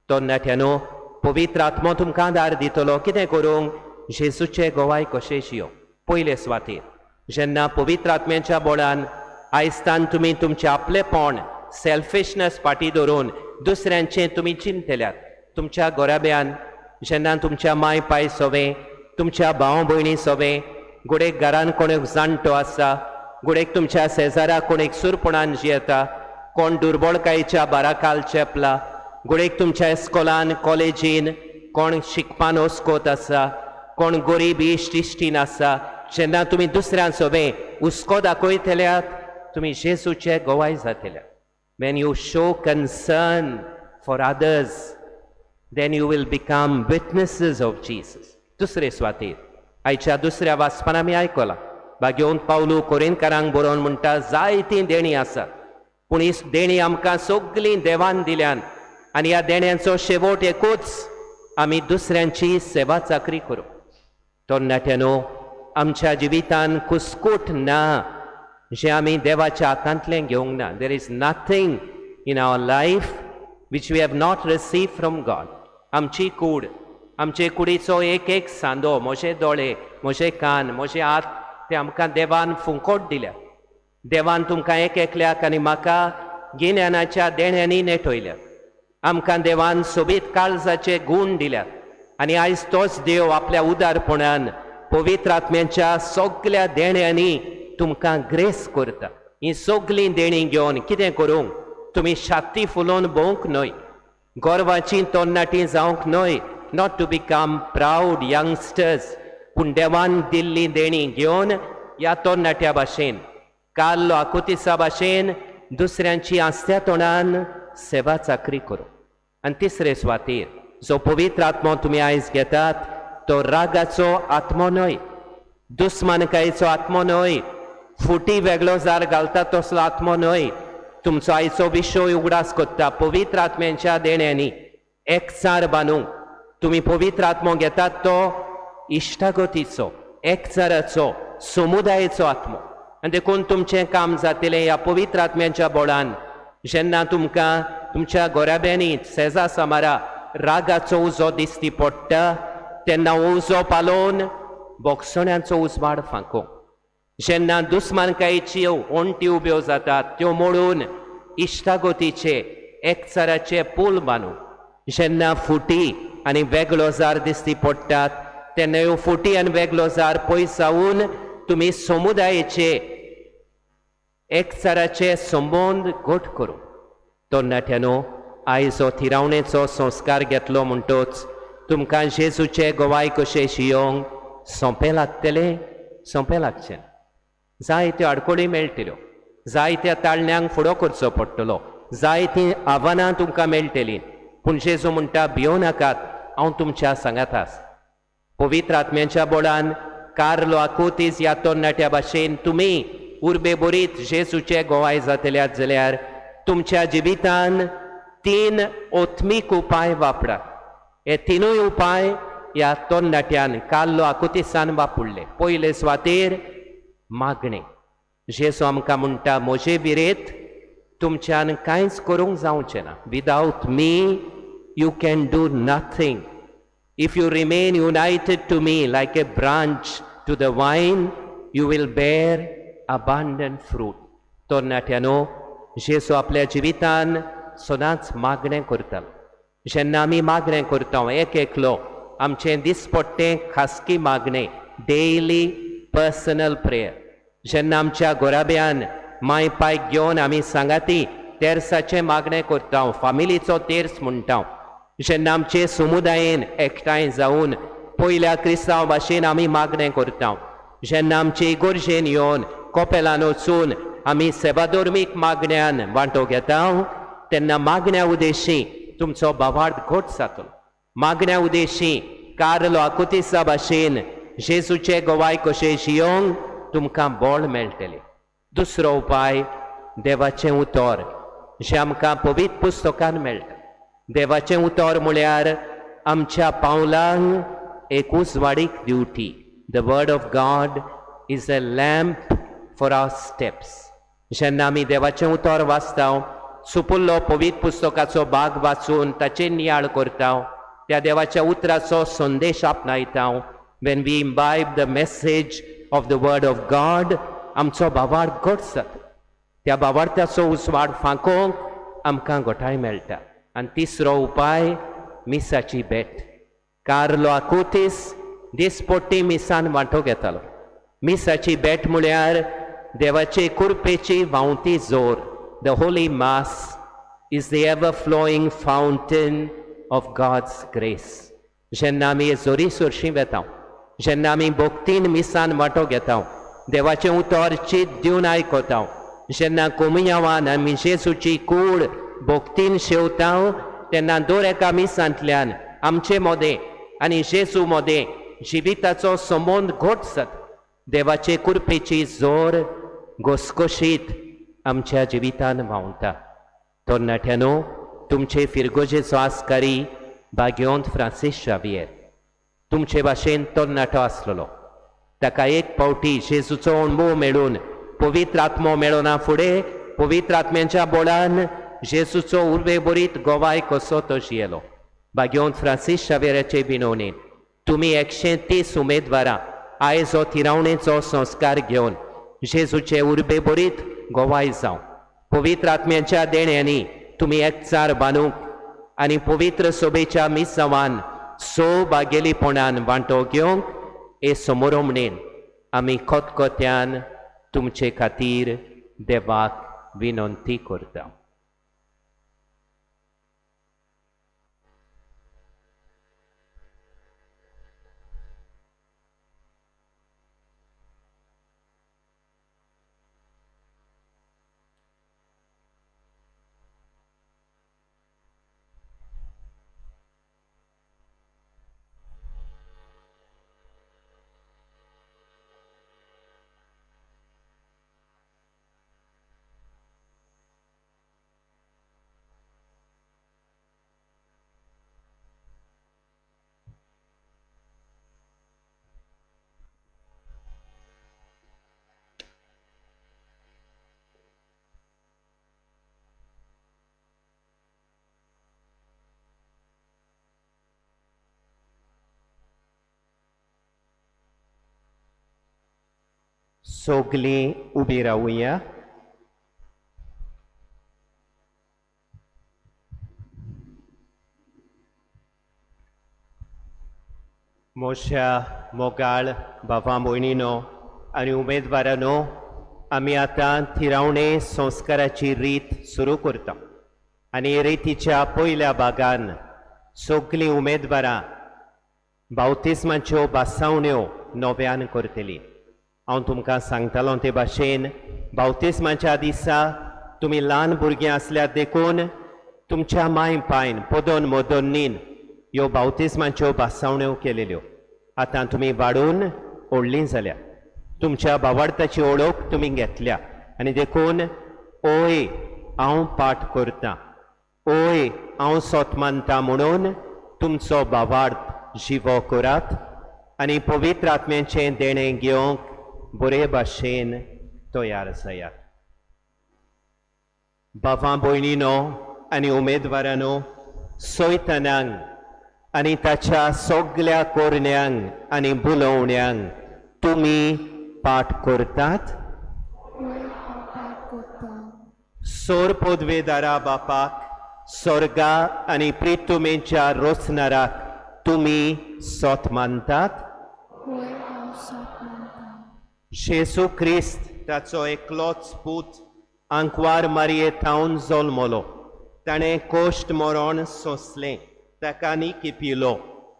तरणाट्यानो, पवित्र आत्मो तुमकां आदार दितलो कितें करूंक? जेजूचे गोवाय कशें जियो. पयले सुवातेर जेन्ना पवित्र आत्म्याच्या बोळान आयस्तान तुमी तुमचें आपलेपण, सेल्फिशनस फाटी दवरून दुसऱ्यांचें तुमी चिंतल्यात. तुमच्या घराब्यान जेन्ना तुमच्या माय पाय सोवें, तुमच्या भाव भयणी सोवें, गोडेक घरान कोण एक जाणटो आसा, गोडेक तुमच्या शेजारा कोण एक सुरपणान जियेता, कोण दुर्बळकायेच्या बाराकाल चेपला, गोडेक तुमच्या इस्कोलान कॉलेजीन कोण शिकपान ओस्कोत आसा, कोण गरीब इश्ट इश्टीन आसा, जेन्ना तुमी दुसऱ्यां सोबें हुस्को दाखयतल्यात तुमी जेजूचे गोवाय जातल्यात. When you show concern for others then you will become witnesses of Jesus. दुसरे सुवातेर आयच्या दुसऱ्या वाचपान आमी आयकलां, भाग्योवन पावलू कोरिनकारांक बरोवन म्हणटा जायतीं देणीं आसात, पूण ही देणीं आमकां सगलीं देवान दिल्यान आनी ह्या देण्यांचो शेवट एकूच, आमी दुसऱ्यांची सेवा चाकरी करूं. तरणाट्यांनो, आमच्या जिवितान कुस्कूट ना जें आमी देवाच्या हातांतलें घेवंक ना. There is nothing in our life which we have not receive from God. आमची कूड, आमचे कुडीचो एक एक सांदो, म्हजे दोळे, म्हजे कान, म्हजे हात, ते आमकां देवान फुंकोट दिल्या. देवान तुमकां एक एकल्याक आनी म्हाका गिन्यानाच्या देण्यांनी नेटयल्या. आमकां देवान सोबीत काळजाचे गूण दिल्यात आनी आयज तोच देव आपल्या उदारपणान पवित्र आत्म्यांच्या सगल्या देण्यांनी तुमकां ग्रेस करता. ही सगलीं देणीं घेवन कितें करूंक? तुमी छाती फुलोवन भोवंक न्हय, गर्वाचीं तरणाटीं जावंक न्हय, not to become proud youngsters, पूण देवान दिल्ली देणीं घेवन ह्या तरणाट्या भाशेन, कार्लो आकुतिसा भाशेन दुसऱ्यांची आस्त्या तोंडान सेवा चाकरी करूं. आनी तिसरे सुवातेर जो पवित्र आत्मो तुमी आयज घेतात तो रागाचो आत्मो न्हय, दुस्मानकायेचो आत्मो न्हय, फुटी वेगळो जार घालता तसलो आत्मो न्हय. तुमचो आयचो विशय उगडास करता पवित्र आत्म्यांच्या देण्यांनी एकचार बांदूंक. तुमी पवित्र आत्मो घेतात तो इश्टागतीचो, एकचाराचो, समुदायेचो आत्मो. आनी देखून तुमचें काम जातलें ह्या पवित्र आत्म्यांच्या बोळान. जेन्ना तुमकां तुमच्या घराब्यांनी सेजा सामारा रागाचो उजो दिसती पडटा तेन्ना उजो पालोवन बोगसण्याचो उजवाड फांको. जेन्ना दुस्मानकायेच्यो ओंटी उब्यो जातात त्यो मोडून इश्टागतीचे, एकचाराचे पूल बांदू. जेन्ना फुटी आनी वेगळो जार दिसती पडटात तेन्ना ह्यो फुटी आनी वेगळो जार पयस जावन तुमी समुदायेचे, एकचाराचे संबंद घट करूं. तरणाट्यांनो, आयज हो थिरावणेचो संस्कार घेतलो म्हणटोच तुमकां जेजूचे गोवाय कशें शियोंक सोंपें लागतलें? सोंपें लागचें. जायत्यो आडखळी मेळटल्यो, जायत्या ताळण्यांक फुडो करचो पडटलो, जायतीं आव्हानां तुमकां मेळटलीं, पूण जेजू म्हणटा भियों नाकात, हांव तुमच्या सांगात आसा. पवित्र आत्म्यांच्या बोळान कार्लो आकुतीस ह्या तरणाट्या भाशेन तुमी उर्बे बरीत जेजूचे गोवाय जातल्यात जाल्यार तुमच्या जिवितान तीन ओत्मीक उपाय वापरात. हे तिनूय उपाय ह्या तरणाट्यान कार्लो आकुतीसान वापरले. पयले सुवातेर मागणें. जेजू आमकां म्हणटा म्हजे विरेत तुमच्यान कांयच करूंक जावचें ना. Without me you can do nothing. If you remain united to me like a branch to the vine, you will bear abundant fruit. तरणाट्यांनो, जेजू आपल्या जिवितान सदांच मागणें करतालो. जेन्ना आमी मागणें करता एक एकलो आमचें दिसपट्टें खासगी मागणें, डेली पर्सनल प्रेयर, जेन्ना आमच्या घराब्यान माय पायक घेवन आमी सांगाती तेर्साचें मागणें करता, फामिलीचो तेर्स म्हणटा, जेन्ना आमचे समुदायेन एकठांय जावन पयल्या क्रिस्तांव भाशेन आमी मागणें करता, जेन्ना आमचे इगर्जेन येवन कोपेलान वचून आमी सेवाधर्मीक मागण्यान वांटो घेता तेन्ना मागण्या उदेशी तुमचो भावार्थ घट जातलो. मागण्या उदेशी कार्लो आकुतिसा भाशेन जेजूचे गोवाय कशें जियोंक तुमकां बळ मेळटलें. दुसरो उपाय देवाचें उतर जें आमकां पवित्र पुस्तकान मेळटा. देवाचें उतर म्हळ्यार आमच्या पावलांक एक उजवाडीक दिवटी. The word of God is a lamp for our steps. जेन्ना आमी देवाचें उतर वाचता, सुपुल्लो पवित्र पुस्तकाचो भाग वाचून ताचेर नियाळ करता, त्या देवाच्या उतराचो संदेश आपणायता, when we imbibe the message of the word of God आमचो भावार्थ घट जाता. त्या भावार्थाचो उजवाड फांकोवंक आमकां घटाय मेळटा. आनी तिसरो उपाय मिसाची भेट. कार्लो आकुतीस दिसपट्टी मिसान वांटो घेतालो. मिसाची भेट म्हळ्यार देवाचे कुरपेची व्हांवती जोर. The holy mass is the ever flowing fountain of God's grace. जेन्ना आमी जोरी सरशीं वेता, जेन्ना आमी भक्तीन मिसान वांटो घेता, देवाचें उतर चीत दिवन आयकता, जेन्ना कोमियांवान आमी जेजूची कूड भक्तीन शेवता, तेन्ना दर एका मिसांतल्यान आमचे मदें आनी जेजू मदें जिविताचो संबंद घट जाता. देवाचे कुरपेची जोर घसघशीत आमच्या जिवितान व्हांवता. तरणाट्यानो, तुमचे फिरगोजेचो आस्कारी भाग्यवंत फ्रांसीस शावियर तुमचे भाशेन तरणाटो आसलेलो. ताका एक फावटी जेजूचो अणभव मेळून पवित्र आत्मो मेळना फुडें पवित्र आत्म्यांच्या बोळान जेजूचो उर्बे बरीत गोवाय कसो तो जियेलो. भाग्यवंत फ्रांसीस शावियराचे विनवणेन तुमी 130 उमेदवारां आयज हो थिरावणेचो संस्कार घेवन जेजूचे उर्बे बरीत गोवाय जावं. पवित्र आत्म्यांच्या देण्यांनी तुमी एकचार बांदूंक आनी पवित्र सोबेच्या मिसावान सौभागेलीपणान वांटो घेवंक हे समोरमणेन आमी खतखत्यान तुमचे खातीर देवाक विनंती करता. सगलीं उबी रावुया. मोश्या मोगाळ बाबा भयणीनो आनी उमेदवारानो, आमी आतां थिरावणे संस्काराची रीत सुरू करता आनी रितीच्या पयल्या भागान सगलीं उमेदवारां बावतिस्माच्यो भासावण्यो नव्यान करतली. हांव तुमकां सांगतालो ते भाशेन बावतिस्माच्या दिसा तुमी ल्हान भुरगीं आसल्यार देखून तुमच्या माय पायन पदोन मदोन्नीन ह्यो बावतिस्माच्यो भासावण्यो केलेल्यो. आतां तुमी वाडून व्हडलीं जाल्या, तुमच्या भावार्थाची ओळख तुमी घेतल्या आनी देखून ओय हांव पाठ करतां, ओय हांव सोत मानता म्हणून तुमचो भावार्थ जिवो करात आनी पवित्र आत्म्याचें देणें घेवंक बरे भाशेन तयार जायात. बाबा भयणीनो आनी उमेदवारानो, सैतानांक आनी ताच्या सगल्या कोरण्यांक आनी बुलोवण्यांक तुमी पाठ करतात. सोर पदवेदारा बापाक, स्वर्गा आनी प्रितुमेच्या रोसनाराक तुमी सोत मानतात. जेजू क्रिस्त ताचो एकलोच पूत आंकवार मारये थावन जल्मलो. ताणें कोश्ट मरण सोंसलें, ताका निकी पिलो,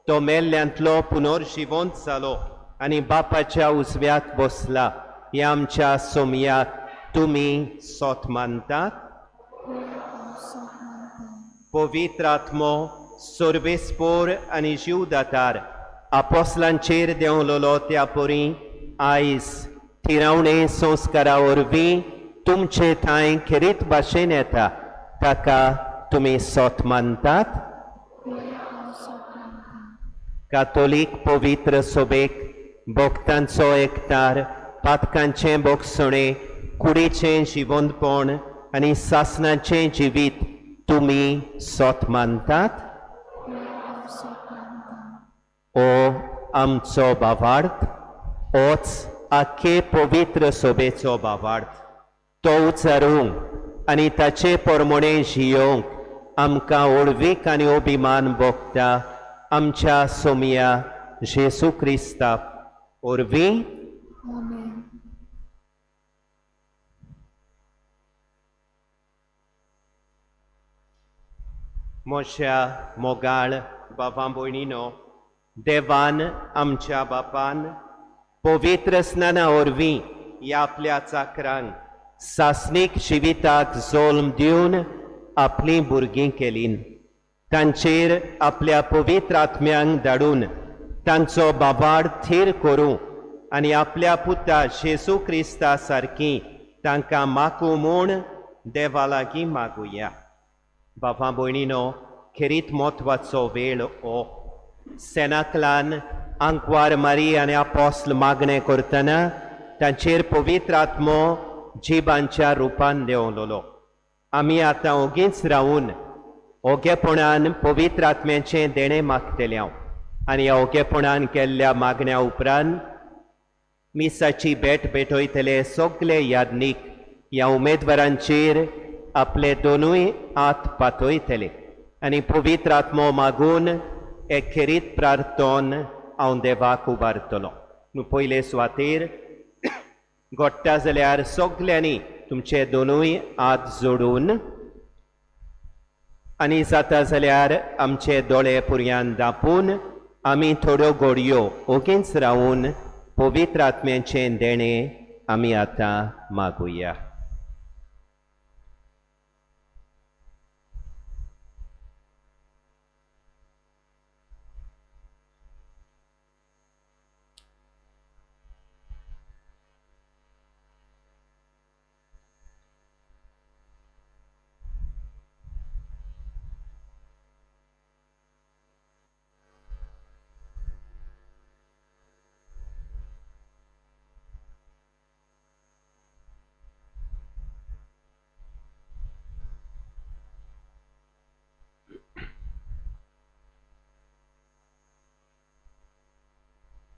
तो मेल्ल्यांतलो पुनर्जिवंत जालो आनी बापाच्या उजव्याक बसला. ह्या आमच्या सोमयाक तुमी सोत मानतात. पवित्र आत्मो सर्वेस्पोर आनी जीवदातार आपोसलांचेर देंवलोलो त्या परी आयज थिरावणे संस्कारा वरवीं तुमचे थांय खेरीत भाशेन येता, ताका तुमी सोत मानतात. कातोलीक पवित्र सोबेक भक्तांचो एकतार, पातकांचें भोगसणें, कुडीचें जिवंतपण आनी सासनाचें जिवीत तुमी सोत मानतात. ओ आमचो भावार्थ, ओच आख्खे पवित्र सोबेचो भावार्थ तो उचारूंक आनी ताचे परमणे जियोवंक आमकां ओडवीक आनी अभिमान भोगता आमच्या सोमया जेसू क्रिस्ता वरवीं. म्हज्या मोगाळ बाबा भयणीनो, देवान आमच्या बापान पवित्र स्नाना वरवीं ह्या आपल्या चाकरांक सासणीक जिविताक जल्म दिवन आपलीं भुरगीं केलीं. तांचेर आपल्या पवित्र आत्म्यांक धाडून तांचो बाबाड थीर करूं आनी आपल्या पुता जेजू क्रिस्ता सारकी तांकां मागूं म्हूण देवा लागीं मागुया. बाबा भयणीनो, खेरीत म्हत्वाचो वेळ हो. सेनाकलान आंकवार मारी आनी आपोस्ल मागणें करतना तांचेर पवित्र आत्मो जिबांच्या रुपान देंवलोलो. आमी आतां ओगीच रावून ओगेपणान पवित्र आत्म्याचें देणें मागतले हांव आनी ह्या ओगेपणान केल्ल्या मागण्या उपरांत मिसाची भेट भेटयतले सगळे यादनीक ह्या उमेदवारांचेर आपले दोनूय हात पातयतले आनी पवित्र आत्मो मागून एक खेरीत प्रार्थन हांव देवाक उबारतलो. पयले सुवातेर घडटा जाल्यार सगल्यांनी तुमचे दोनूय हात जोडून आनी जाता जाल्यार आमचे दोळे पुरयान दापून आमी थोड्यो घडयो ओगीच रावून पवित्र आत्म्याचें देणें आमी आतां मागुया.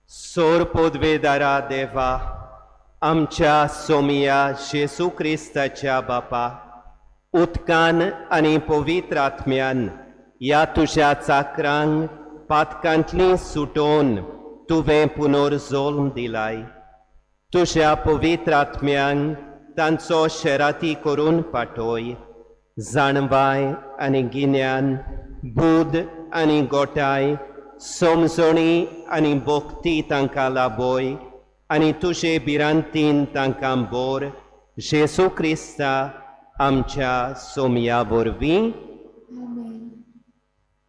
सोर पोदवेदारा देवा, आमच्या सोमिया जेसू क्रिस्ताच्या बापा, उदकान आनी पवित्र आत्म्यान ह्या तुज्या चाकरांक पातकांतली सुटोवन तुवें पुनर्जल्म दिलाय. तुज्या पवित्र आत्म्यांक तांचो शेराती करून पाठय. जाणवाय आनी गिन्यान, बूद आनी गोटाय, समजणी आनी भक्ती तांकां लाभय आनी तुजे भिरांतीन तांकां बोर जेसू क्रिस्ता आमच्या सोमया वरवीं.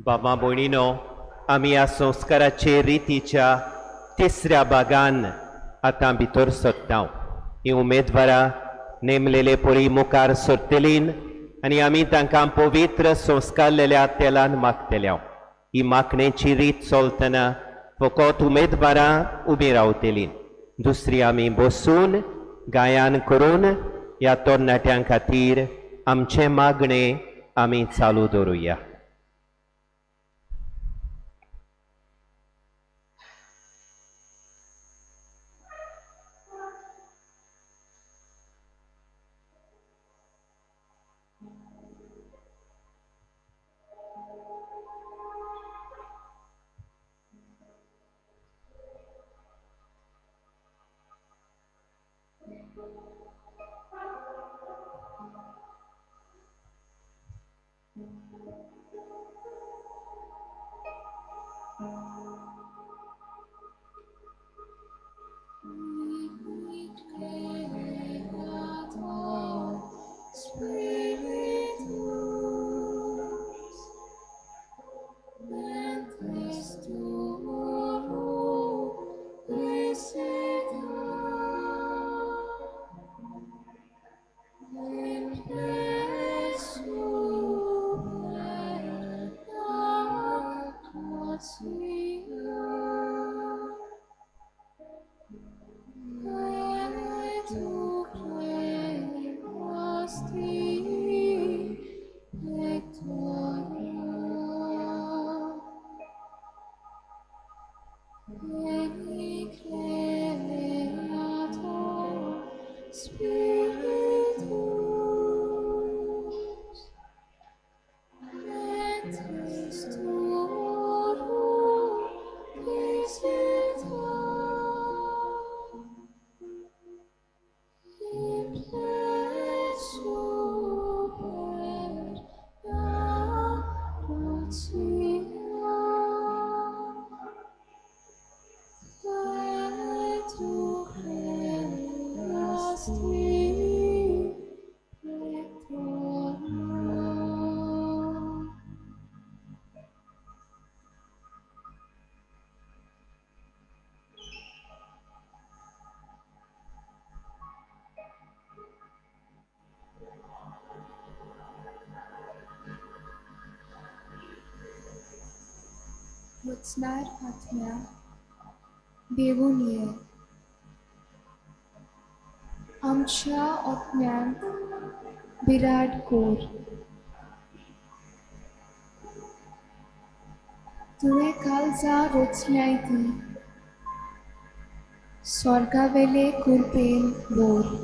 बाबा भयणीनो, आमी ह्या संस्काराचे रितीच्या तिसऱ्या भागान आतां भितर सरता. ही उमेदवारां नेमलेले परी मुखार सरतलीं आनी आमी तांकां पवित्र संस्कारलेल्या तेलान मागतल्या. ही मागणेची रीत चलतना फकत उमेदवारां उबीं रावतलीं. दुसरी आमी बसून गायन करून ह्या तरणाट्यां खातीर आमचें मागणें आमी चालू दवरुया. Veni creator. वचनार आत्म्या देवून ये, आमच्या आत्म्यांत बिराड कोर. तुवें काळजां रचल्याय ती स्वर्गावेले कुरपेन बोर.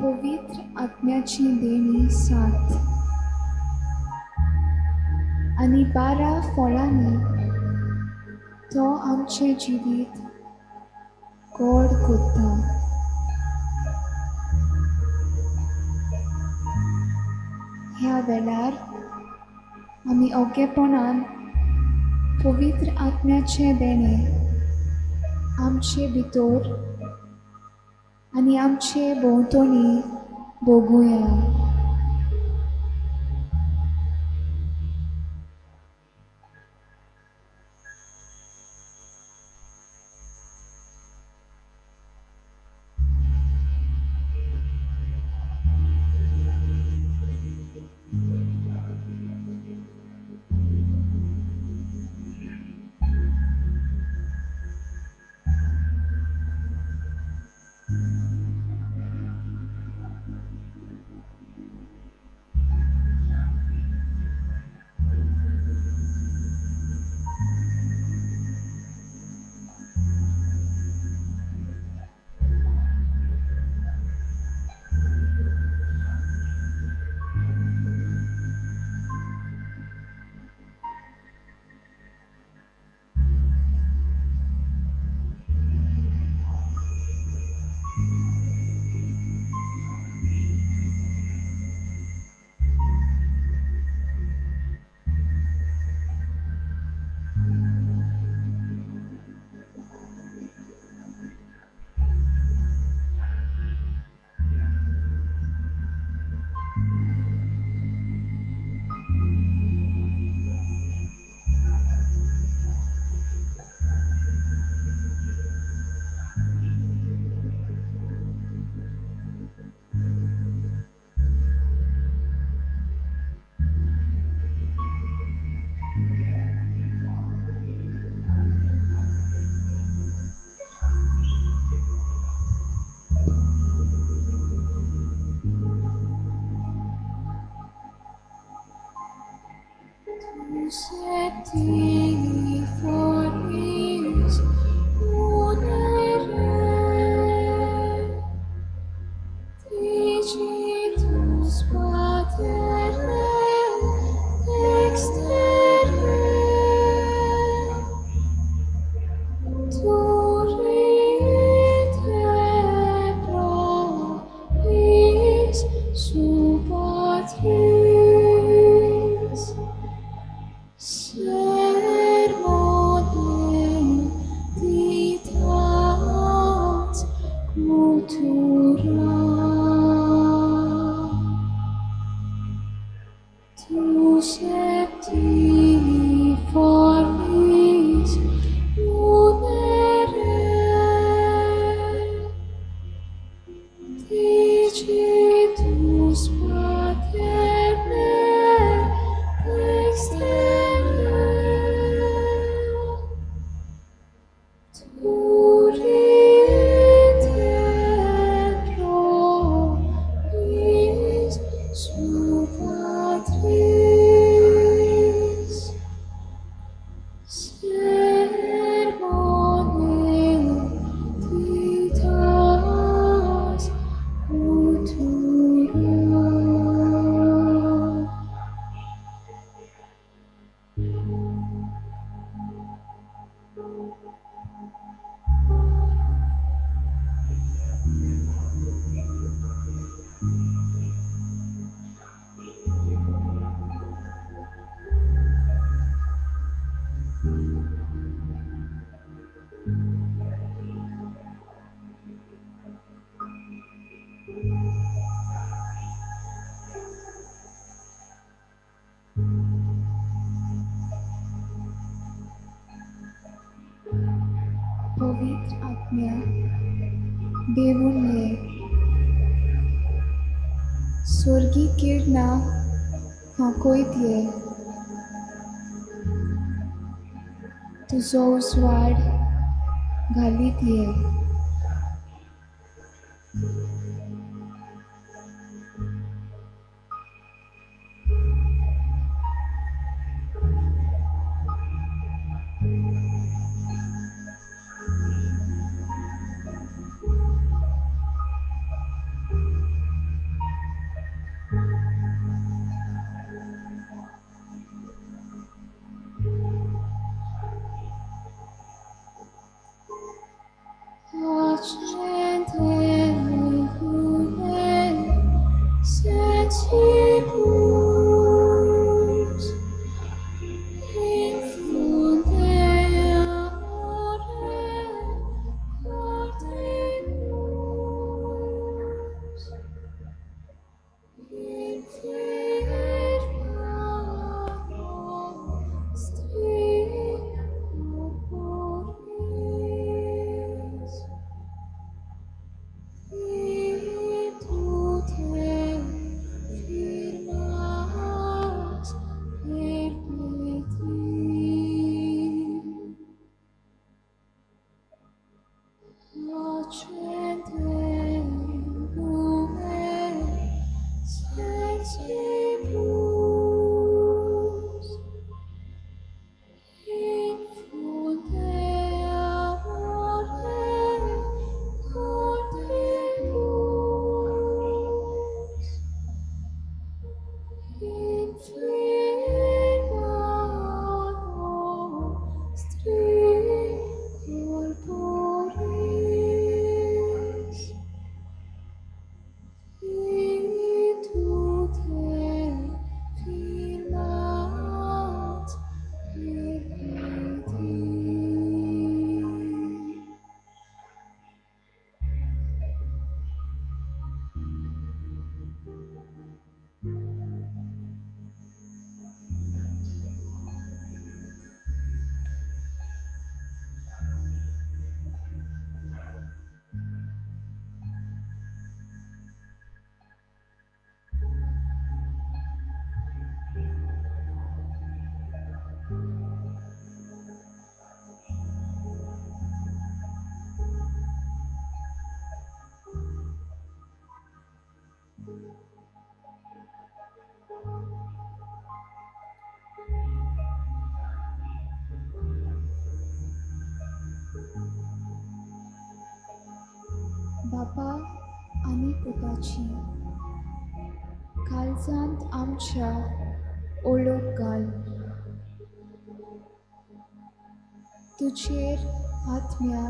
पवित्र आत्म्याची देणी 7 आनी 12 फळांनी तो आमचें जिवीत गोड करता. ह्या वेळार आमी ओगेपणान पवित्र आत्म्याचें देणें आमचे भितर आनी आमचे भोंवतणी भोगुया. Septiformis unere, digitus paternae dextere, turite provis sub patris. Sermone ditat cultura. Tu septiformis unere, digitus paternae dextere, turite provis sub patris. Sermone ditas cultura. पवित्र आत्म्या देवून ये, स्वर्गी किरणां फांकयत ये, तुजो उजवाड घालीत ये. बापा आनी पुताची काळजांत आमच्या ओळख घाल. तुजेर आत्म्या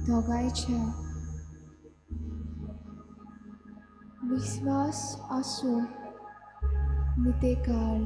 दोगांयच्या विस्वास आसूं नितेकाळ.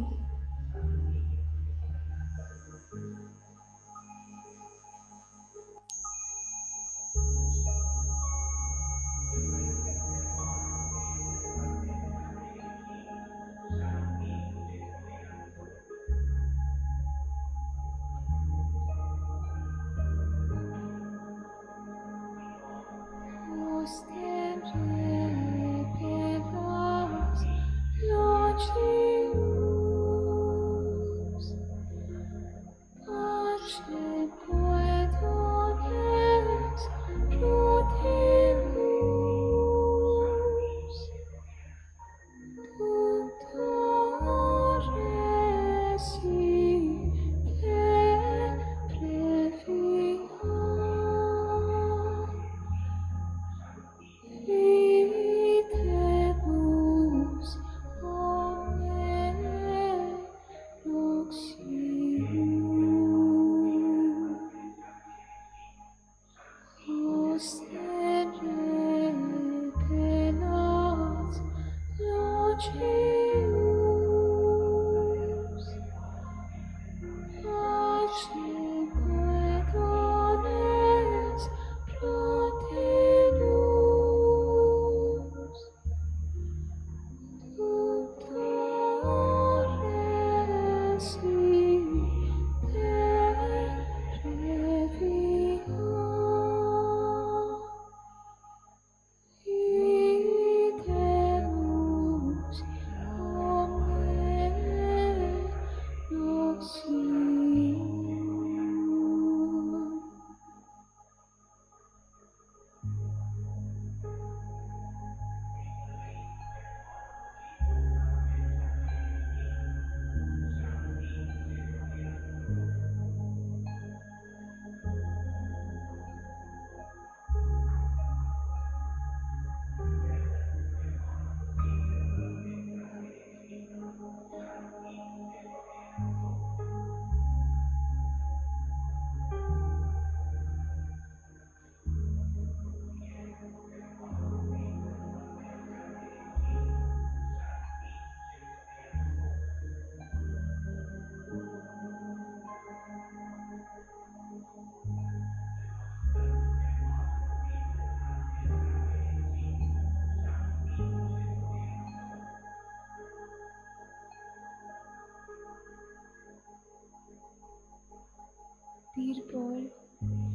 तीरपोल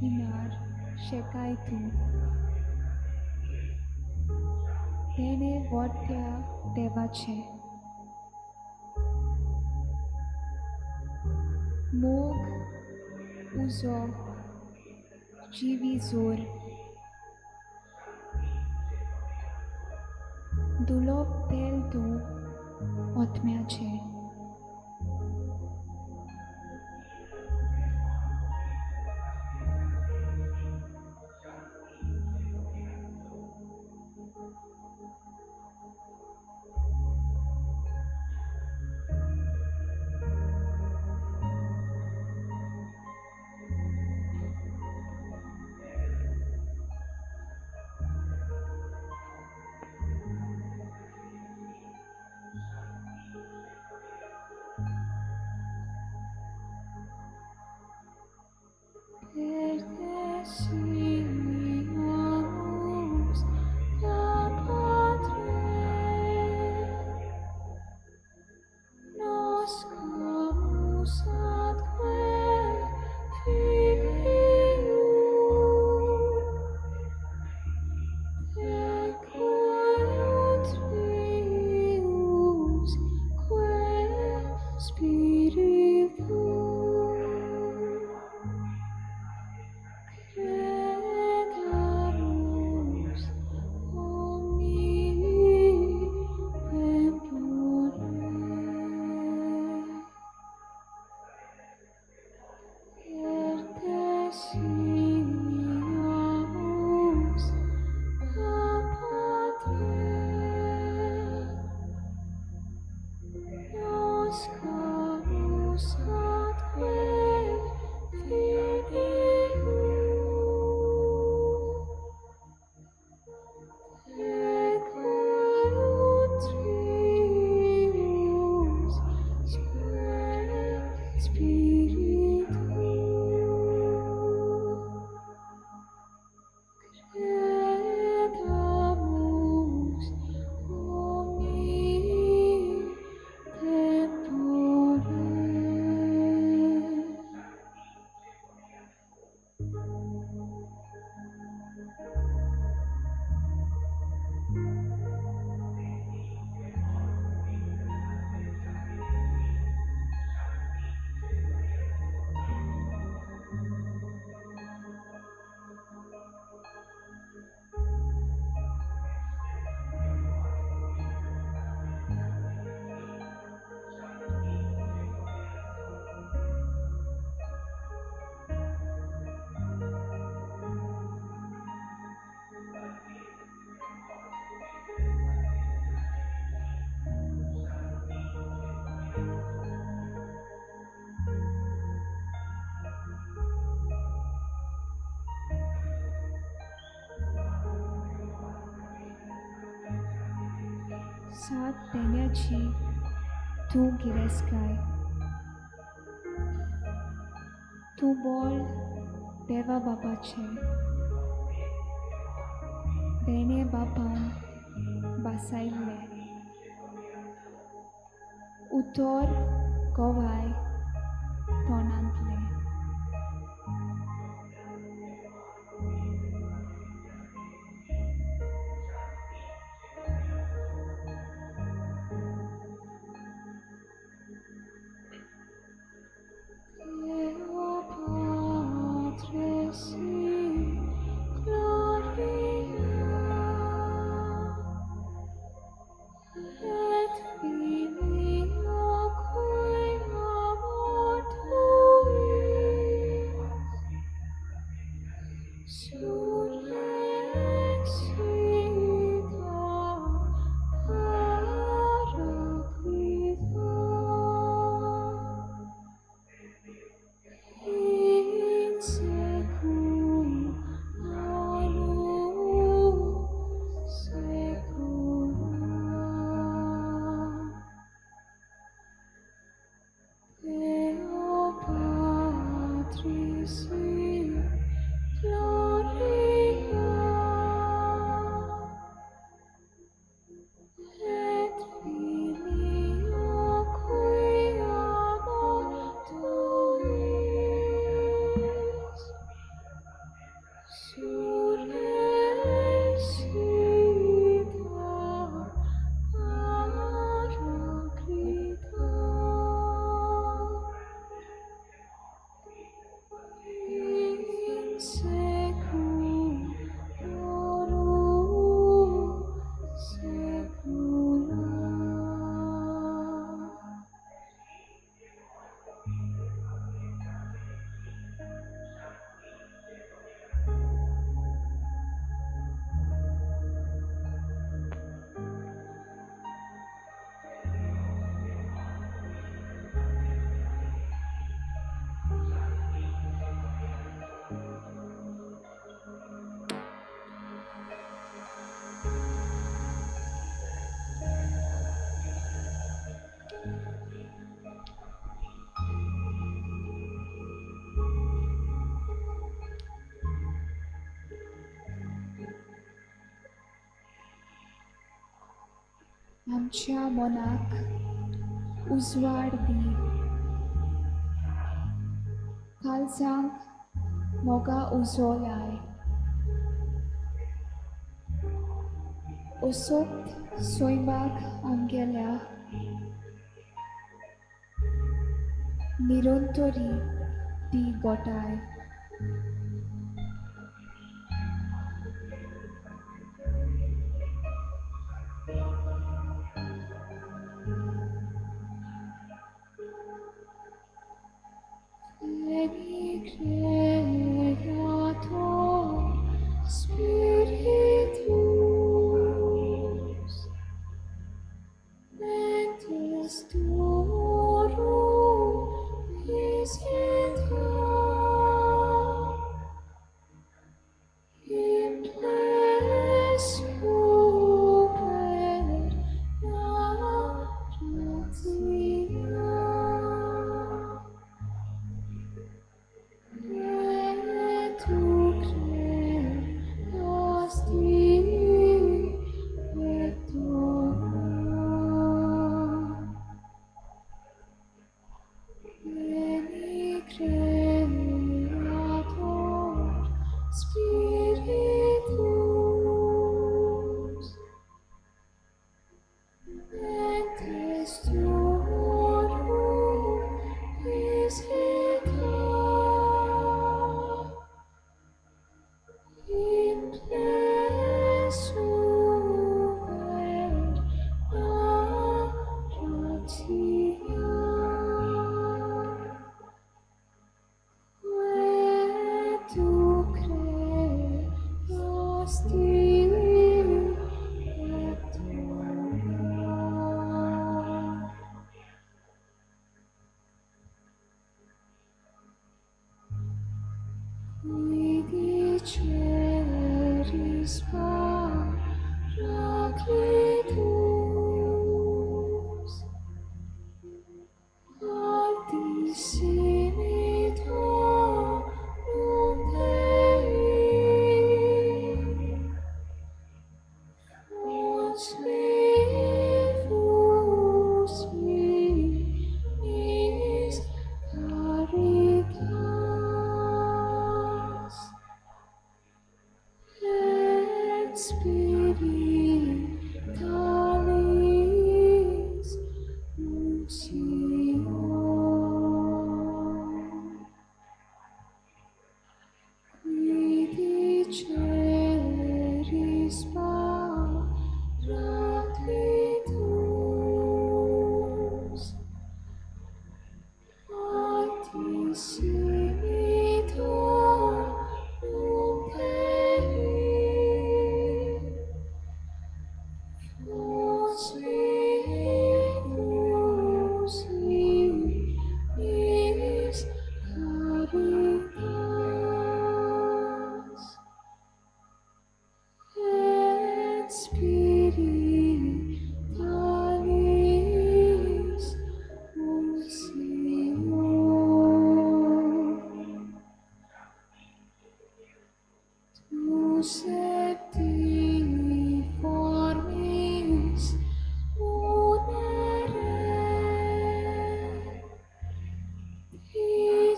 दिनार शेकाय तूं तेणें वोट्या देवाचें मोग उजो जिवी जोर दुलोप तेल तूं ओतम्याचें. सात देण्याची तूं गिरेस्काय, तूं बोल देवा बापाचें, देणे बापान बासायल्लें उतर गवाय तोंडांतलें. आमच्या मनाक उजवाड दी, काळजांक मोगा उजो लाय, असोत सैमाक आमगेल्या निरंतरी ती गोठाय.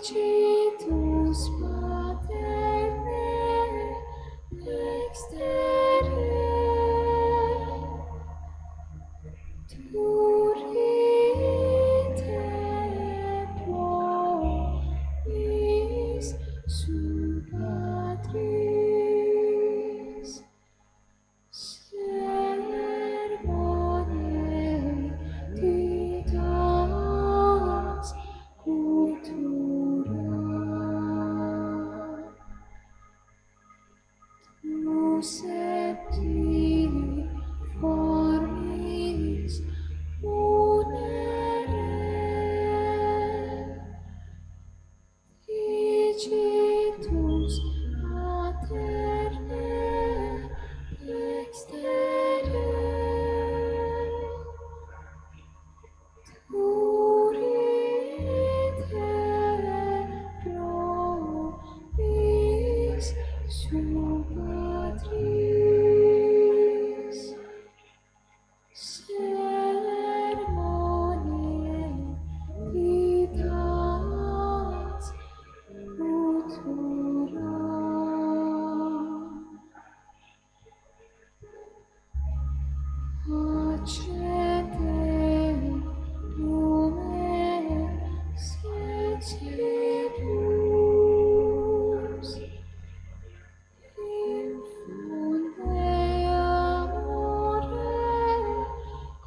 Digitus Paternae dextere, Turite probis sub Patris, sermone ditas cultura. Tu septi formis munere, Digitus Paternae dextere, Turite probis sub Patris, sermone ditas cultura. Accede lumen sensibus, infunde amore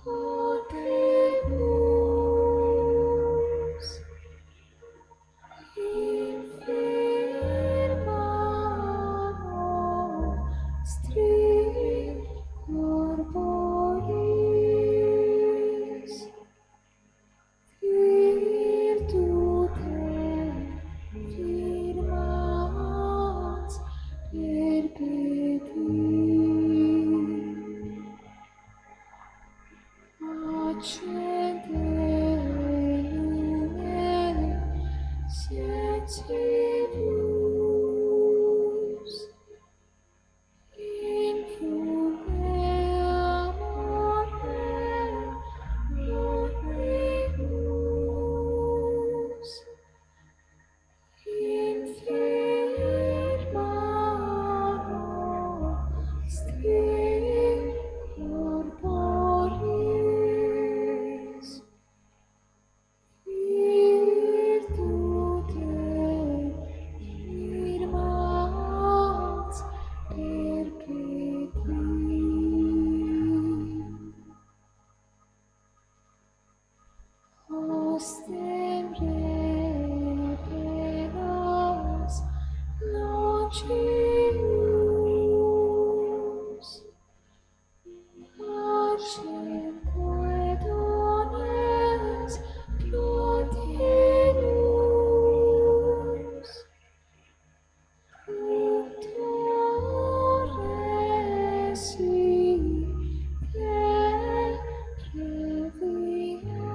cordibus, infirma nostri corporis, virtute firmans perpetui. Accede lumen sensibus, infunde amore cordibus, infirma nostri corporis, virtute firmans perpetui. Hostem repenas longius, pacem dones protinus, Doctores te previa,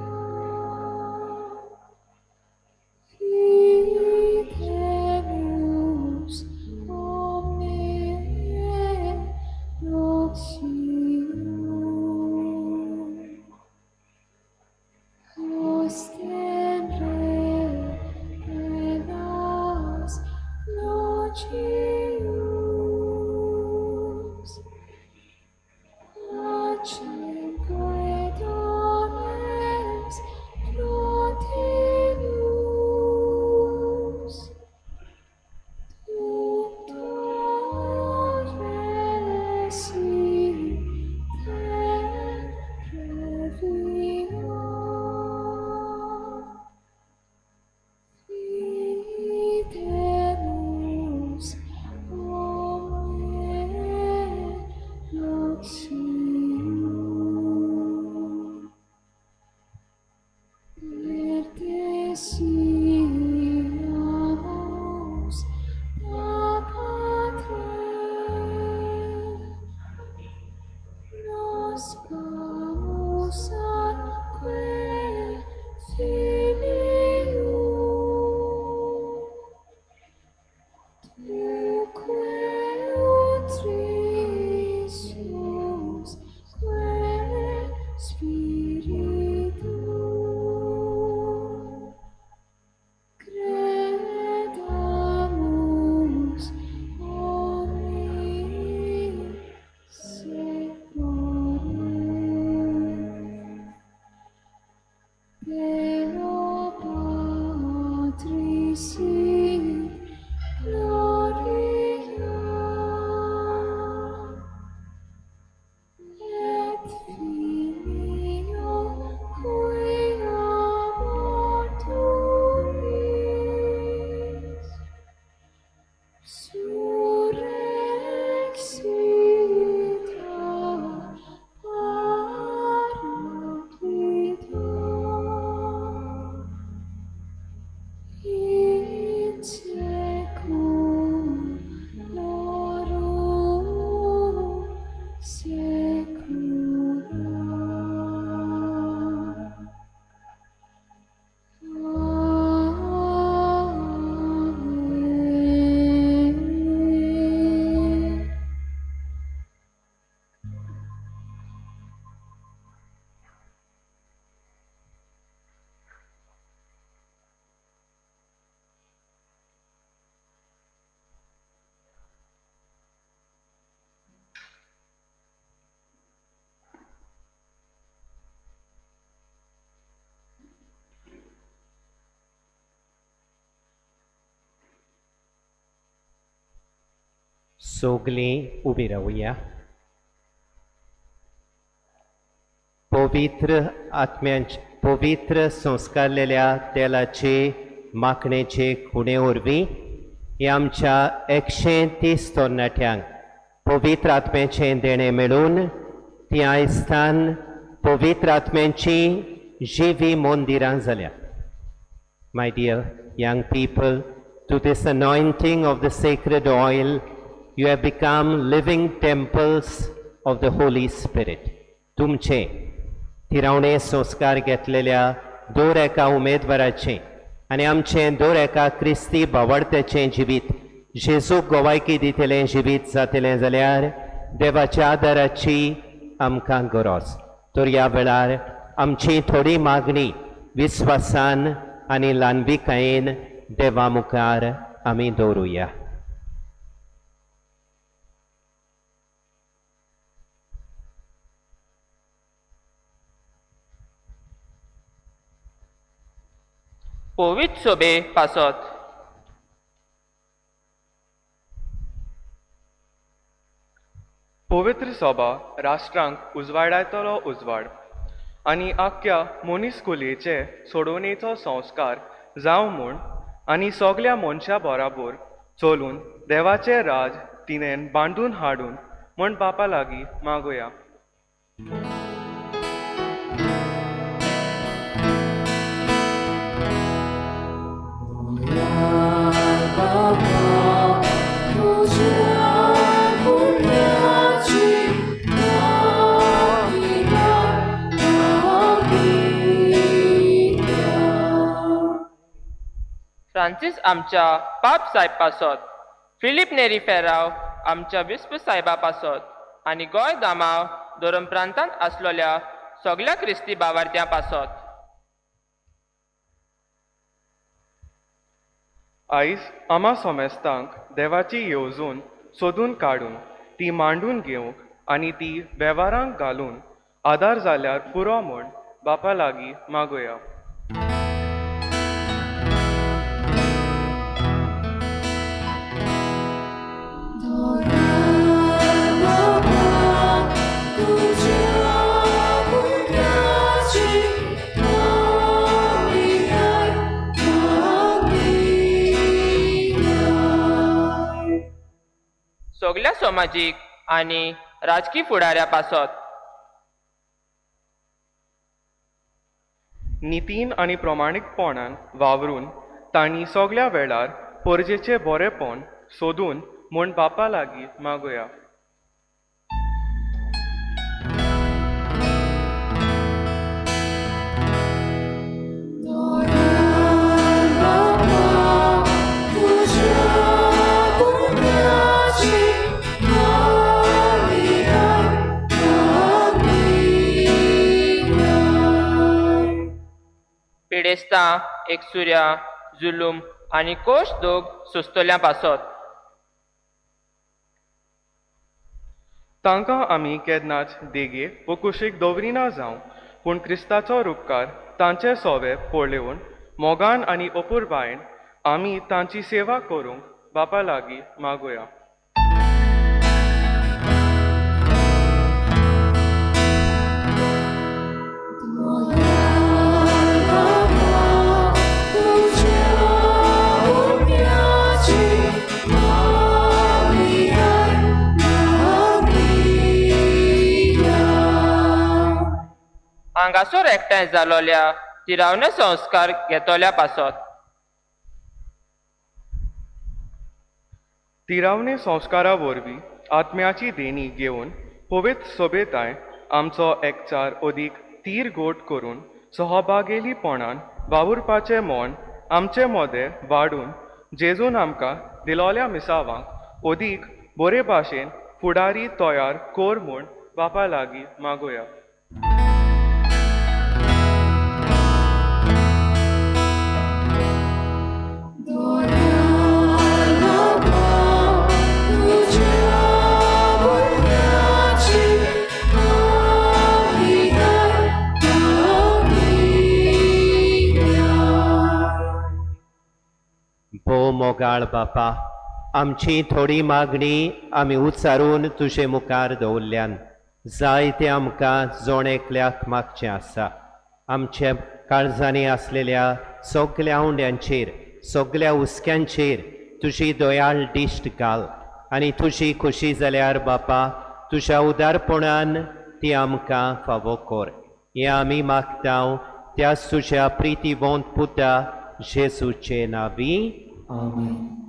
fitemus सगलीं उबी रावया. पवित्र आत्म्यांचे पवित्र संस्कारलेल्या तेलाचे माखणेचे खुणे वरवीं हे आमच्या 130 तरणाट्यांक पवित्र आत्म्याचें देणें मेळून ती आयज पवित्र आत्म्यांची जिवी मंदिरां जाल्या. My dear young people, to this anointing of the sacred oil, you have become living temples of the Holy Spirit. तुमचे थिरावणे संस्कार घेतलेल्या दर एका उमेदवाराचें आनी आमचें दर एका क्रिस्ती भावार्थ्याचें जिवीत जेजूक गोवायकी दितलें जिवीत जातलें जाल्यार देवाच्या आदाराची आमकां गरज. तर ह्या वेळार आमची थोडी मागणी विस्वासान आनी ल्हानविकायेन देवा मुखार आमी दवरुया. पवित्र सोबे पासत. पवित्र सोबा राष्ट्रांक उजवाडायतलो उजवाड आनी आख्ख्या मनीस कुलेचे सोडोवणेचो संस्कार जावं म्हूण आनी सगल्या मनशां बराबर चलून देवाचें राज तिणें बांदून हाडून म्हूण बापा लागीं मागुया. फ्रांसीस आमच्या पाप साहेब पासत, फिलीप नेरी फेराव आमच्या बिस्प साहेबा पासत आनी गोंय दामाव धोरम प्रांतांत आसलोल्या सगल्या क्रिस्ती बावार्थ्यां पासत. आयज आमा सोमेस्तांक देवाची येवजून सोदून काडून ती मांडून घेवंक आनी ती वेव्हारांक घालून आदार जाल्यार पुरो म्हूण बापा लागीं मागुया. सगल्या समाजीक आनी राजकी फुडाऱ्या पासत. नितीन आनी प्रमाणीकपणान वावरून तांणी सगल्या वेळार परजेचें बरेपण सोदून म्हूण बापा लागीं मागुया. पिडेस्तां एकसुऱ्या जुलूम आनी कोश दोग सोंसतल्या पासत. तांकां आमी केन्नाच देगे वो कुशीक दवरिना जावं, पूण क्रिस्ताचो रुपकार तांचे सोवे पळोवन मोगान आनी अपुरबायेन आमी तांची सेवा करूंक बापा लागीं मागुया. हांगासर एकठांय जालोल्या तिरावणे संस्कार घेतल्या पासत. तिरावणे संस्कारा वरवीं आत्म्याची देणी घेवन पवित्र सोबेताय आमचो एकचार अदीक तीर गोट करून सहभागेलीपणान वावुरपाचें मन आमचे मदें वाडून जेजून आमकां दिलोल्या मिसावांक अदीक बरे भाशेन फुडारी तयार कर म्हूण बापा लागीं मागुया. भोव मोगाळ बापा, आमची थोडी मागणी आमी उच्चारून तुजे मुखार दवरल्यान जायते आमकां जोण एकल्याक मागचें आसा. आमच्या काळजांनी आसलेल्या सगल्या उंड्यांचेर, सगल्या हुस्क्यांचेर तुजी दयाळ दिश्ट घाल आनी तुजी खोशी जाल्यार बापा तुज्या उदारपणान ती आमकां फावो कर. हें आमी मागता त्या तुज्या प्रितीवंत पुता जेजूचे नांवी. आमेन.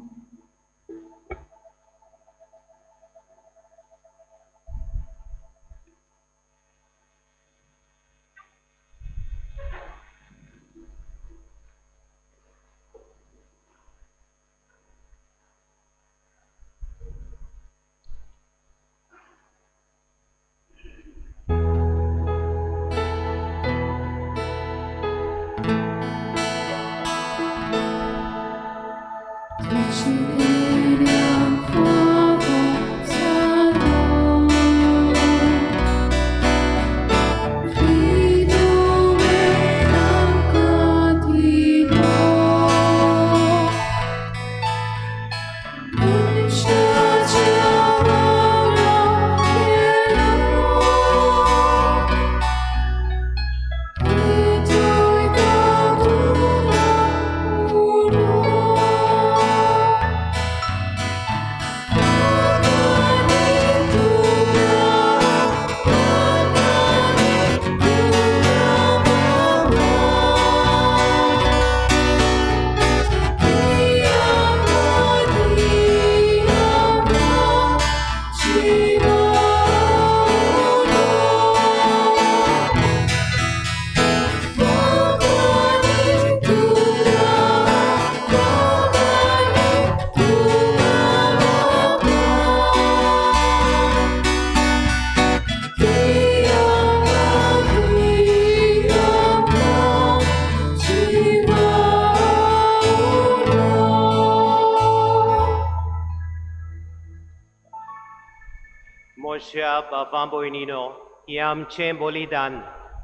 म्हज्या बाबा भयणीनो, हें आमचें बलिदान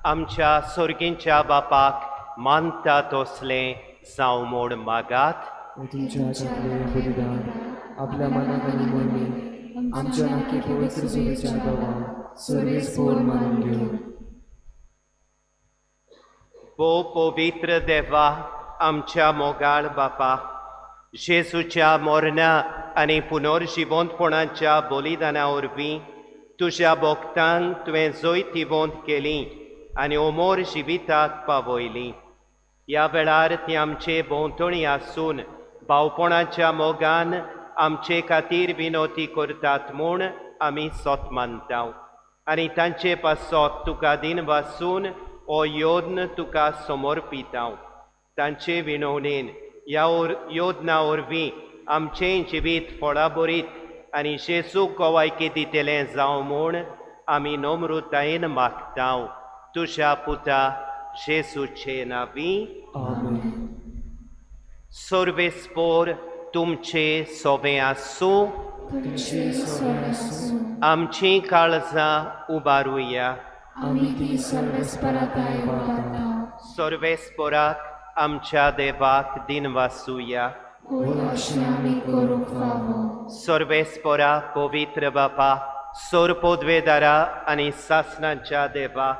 आमच्या सर्गींच्या बापाक मानता तसलें जावं म्हूण मागात. तुमच्या हातांतलें बलिदान आपल्या मनाक आनी मोहिमेक आमच्या नाकी पवित्र सभेच्या देवा सर्वेस्पोर मानून घेवं. भोव पवित्र देवा, आमच्या मोगाळ बापा, जेजूच्या मरणा आनी पुनर्जिवंतपणाच्या बलिदाना वरवीं तुज्या भक्तांक तुवें जैतिवंत केली आनी अमर जिविताक पावयली. ह्या वेळार ती आमचे भोंवतणी आसून भावपणाच्या मोगान आमचे खातीर विनोती करतात म्हूण आमी सोत मानता आनी तांचे पासत तुका दिनवासून हो योद्न तुका समर्पिता. तांचे विनवणेन ह्या योजना वरवीं आमचें जिवीत फळाभरीत आनी जेजूक गवायकी दितलें जावं म्हूण आमी नम्रतायेन मागता तुज्या पुता जेजूचे नांवी. आमेन. सर्वेस्पोर तुमचे सोबें आसूं. तुमचे सोबें आसूं. आमचीं काळजां उबारुया. आमी ती सर्वेस्पराताय उबारता. सर्वेस्पोराक आमच्या देवाक दिनवासुया. अशें आमी करूंक फावो. सर्वेस्पोरा पवित्र बापा, सोर पदवेदारा आनी सासणाच्या देवा,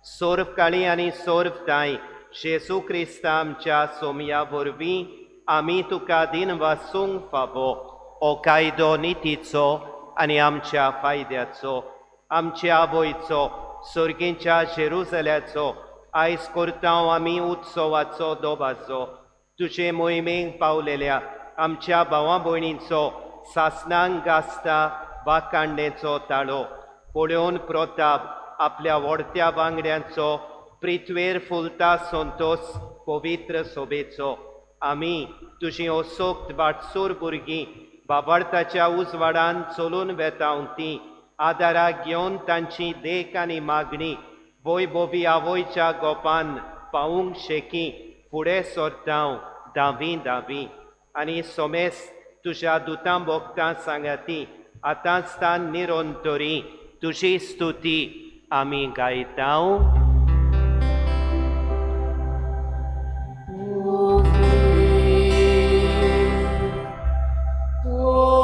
सोर्व काळी आनी सोर्व ताय जेजू क्रिस्ता आमच्या सोमया वरवीं आमी तुका दिनवासूंक फावो. हो कायदो नितीचो आनी आमच्या फायद्याचो, आमच्या आवयचो, सर्गींच्या जेरुजल्याचो आयज करता आमी उत्सवाचो दबाजो. तुजे मोहिमेक पावलेल्या आमच्या भावा भयणींचो सासणांक गाजता वाकांडेचो ताळो पळोवन प्रताप आपल्या व्हडत्या वांगड्यांचो पृथ्वेर फुलता संतोस पवित्र सोबेचो. आमी तुजी असोक्त वाटसूर भुरगीं बाबार्थाच्या उजवाडान चलून वेता ती आदाराक घेवन तांची देख आनी मागणी वैभवी आवयच्या गोपान पावूंक शेकी फुडें सरता धावी धावी आनी सोमेस तुज्या दुतां भोगतां सांगाती आतांच तान निरंतरी तुजी स्तुती आमी गायता. Oh.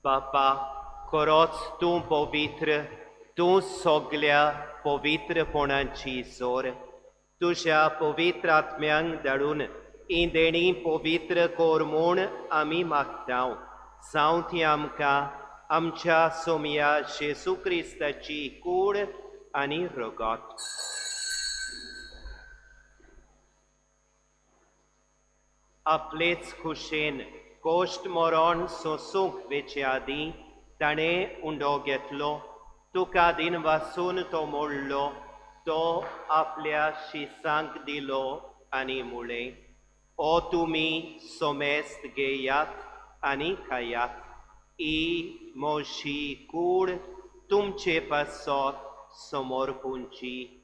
बापा, खरोच तूं पवित्र, तूं सगल्या पवित्रपणाची जोर. तुज्या पवित्र आत्म्यांक धाडून ही देणी पवित्र कर म्हूण आमी मागता, जावं ती आमकां आमच्या सोमया जेजू क्रिस्ताची कूड आनी रगत. आपलेच खुशेन कोश्ट मरण सोंसूंक वेचे आदीं ताणें उंडो घेतलो, तुका दिन वासून तो मोडलो, तो आपल्या शिसांक दिलो आनी मुळें, ओ तुमी सोमेस्त घेयात आनी खायात, ही म्हजी कूड तुमचे पासत समर्पूंची.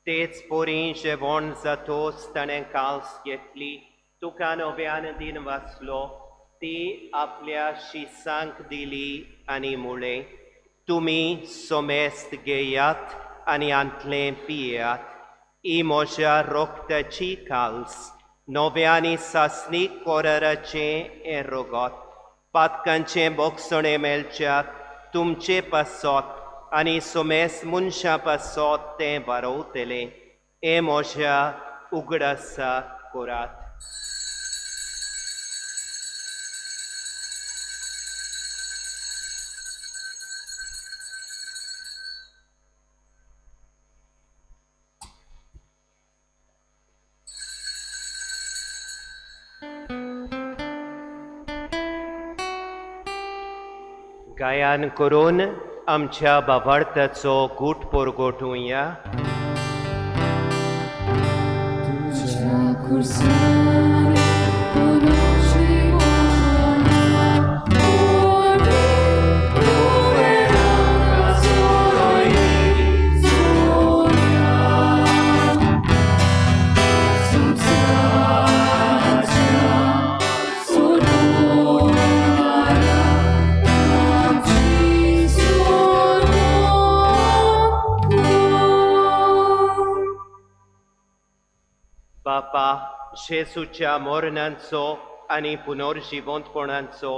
तेच पोरी जेवण जातोच ताणें काल्स घेतली, तुका नव्यान दिन वाचलो, ती आपल्या शिसांक दिली आनी मुळें, तुमी सोमेस्त घेयात आनी आंतलें पियात, ही म्हज्या रोगताची काल्स, नव्या आनी सासणीक कोराराचें हें रगत, पातकांचें बोगसणें मेळच्यात तुमचे पासत आनी सोमेस मनशां पासत तें बरोवतलें, हें म्हज्या उगडासा करात. गायन करून आमच्या बाबार्थाचो गूट परगटुया. तुज्या खुर्सार बापा, जेजूच्या मरणांचो आनी पुनर्जिवंतपणाचो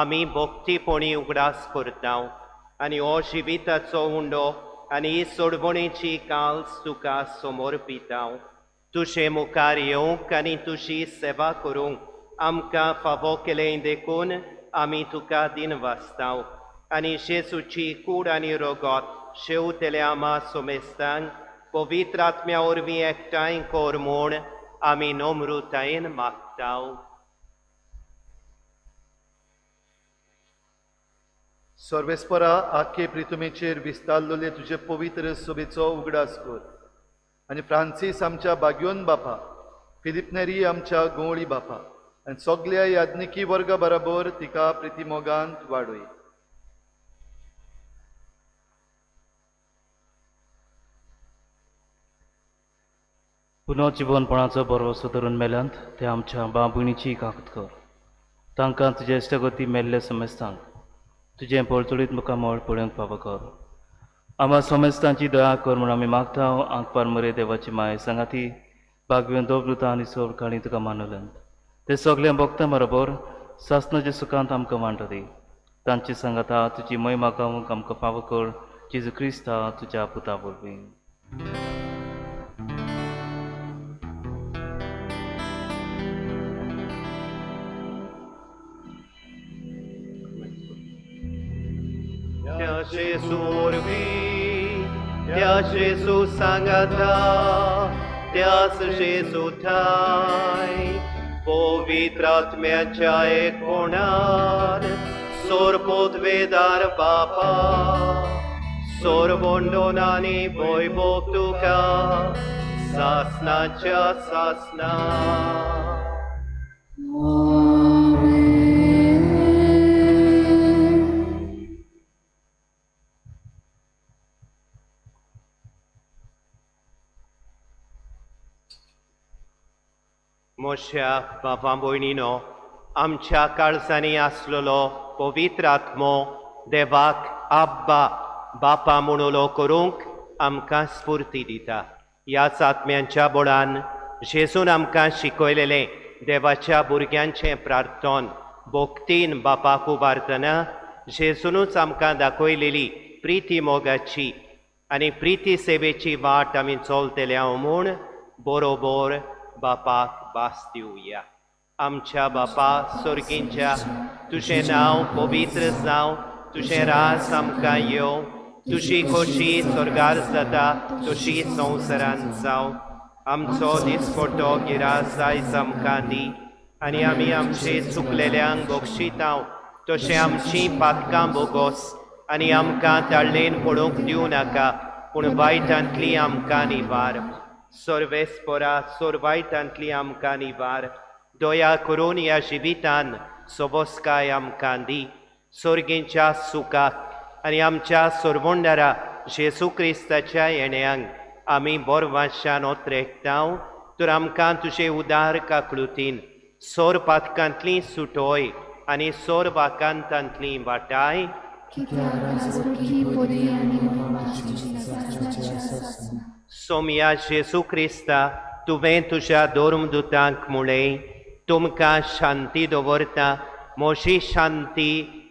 आमी भक्तीपणी उगडास करता आनी हो जिविताचो उंडो आनी ही सोडवणेची काल्स तुका समर्पिता. तुजे मुखार येवंक आनी तुजी सेवा करूंक आमकां फावो केलें देखून आमी तुका दिनवासता आनी जेजूची कूड आनी रगत शेवतले आमा सोमेस्तांक पवित्र आत्म्या वरवीं एकठांय कर म्हूण आमी नम्रतायेन मागता. सर्वेस्परा, आखे प्रितुमेचेर विस्तारलेले तुजे पवित्र सभेचो उगडास कर आनी फ्रांसीस आमच्या बाग्योन बापा, फिलिपनेरी आमच्या गवळी बापा आनी सगल्या याज्ञिकी वर्गा बराबर तिका प्रितीमोगांत वाडय. पुनर्जिवनपणाचो भरवसो धरून मेल्यांत ते आमच्या बाबुणीची कागद कर, तांकां तुजे इश्टागती मेल्ले समेस्तांक तुजें पळतळीत मुखामळ पळोवंक फावो कर. आमा समेस्तांची दया कर म्हूण आमी मागता. आंकपार मरे देवाची माय सांगाती बागवेन दोबलुता आनी सोड काणी तुका मानवल्यांत ते सगळ्या भक्तां बरोबर सासनाच्या सुखांत आमकां वांटो दी. तांची सांगाता तुजी महिमा गावंक आमकां फावो कर, जेजू क्रिस्ता तुज्या पुता वरवीं. त्या जेजू वरवीं, त्या जेजू सांगाता, त्याच जेजू ठाय पवित्र आत्म्याच्या एकपणान सोरपोतवेदार बापा, सोरवंडोन आनी वैभव तुका सासनाच्या सासना. म्हज्या बाबा भयणीनो, आमच्या काळजांनी आसलेलो पवित्र आत्मो देवाक आब्बा बापा म्हणुलो करूंक आमकां स्फूर्ती दिता. ह्याच आत्म्यांच्या बळान जेजून आमकां शिकयलेलें देवाच्या भुरग्यांचें प्रार्थन भक्तीन बापाक उबारतना जेजूनच आमकां दाखयलेली प्रिती मोगाची आनी प्रिती सेवेची वाट आमी चलतले म्हूण बरोबर बापाक भास दिवया. आमच्या बापा सोर्गींच्या, तुजें नांव पवित्र जावं, तुजें राज आमकां येवं, तुजी खोशी स्वर्गार जाता तशी संवसारांत जावं. आमचो दिसपट्टो गिरास आयज आमकां दी आनी आमी आमचे चुकलेल्यांक बक्षितांव तशें आमचीं पातकां बोगोस आनी आमकां ताळ्ळेन पडूंक दिवं नाका, पूण वायटांतली आमकां निवार. सर्वेस्परा सोर वायटांतली आमकां निवार. दया करून ह्या जिवितान सोबोसकाय आमकां दी. सोर्गींच्या सुखाक आनी आमच्या सोरवंडारा जेजू क्रिस्ताच्या येण्यांक आमी बोरवाशान ओत्रेकतांव, तर आमकां तुजे उदार काकळुतीन सोर पातकांतली सुटोय आनी सोर वाकांतांतली वाटाय. सोमया जेजू क्रिस्ता, तुवें तुज्या धर्मदुतांक म्हळें, तुमकां शांती दवरता, म्हजी शांती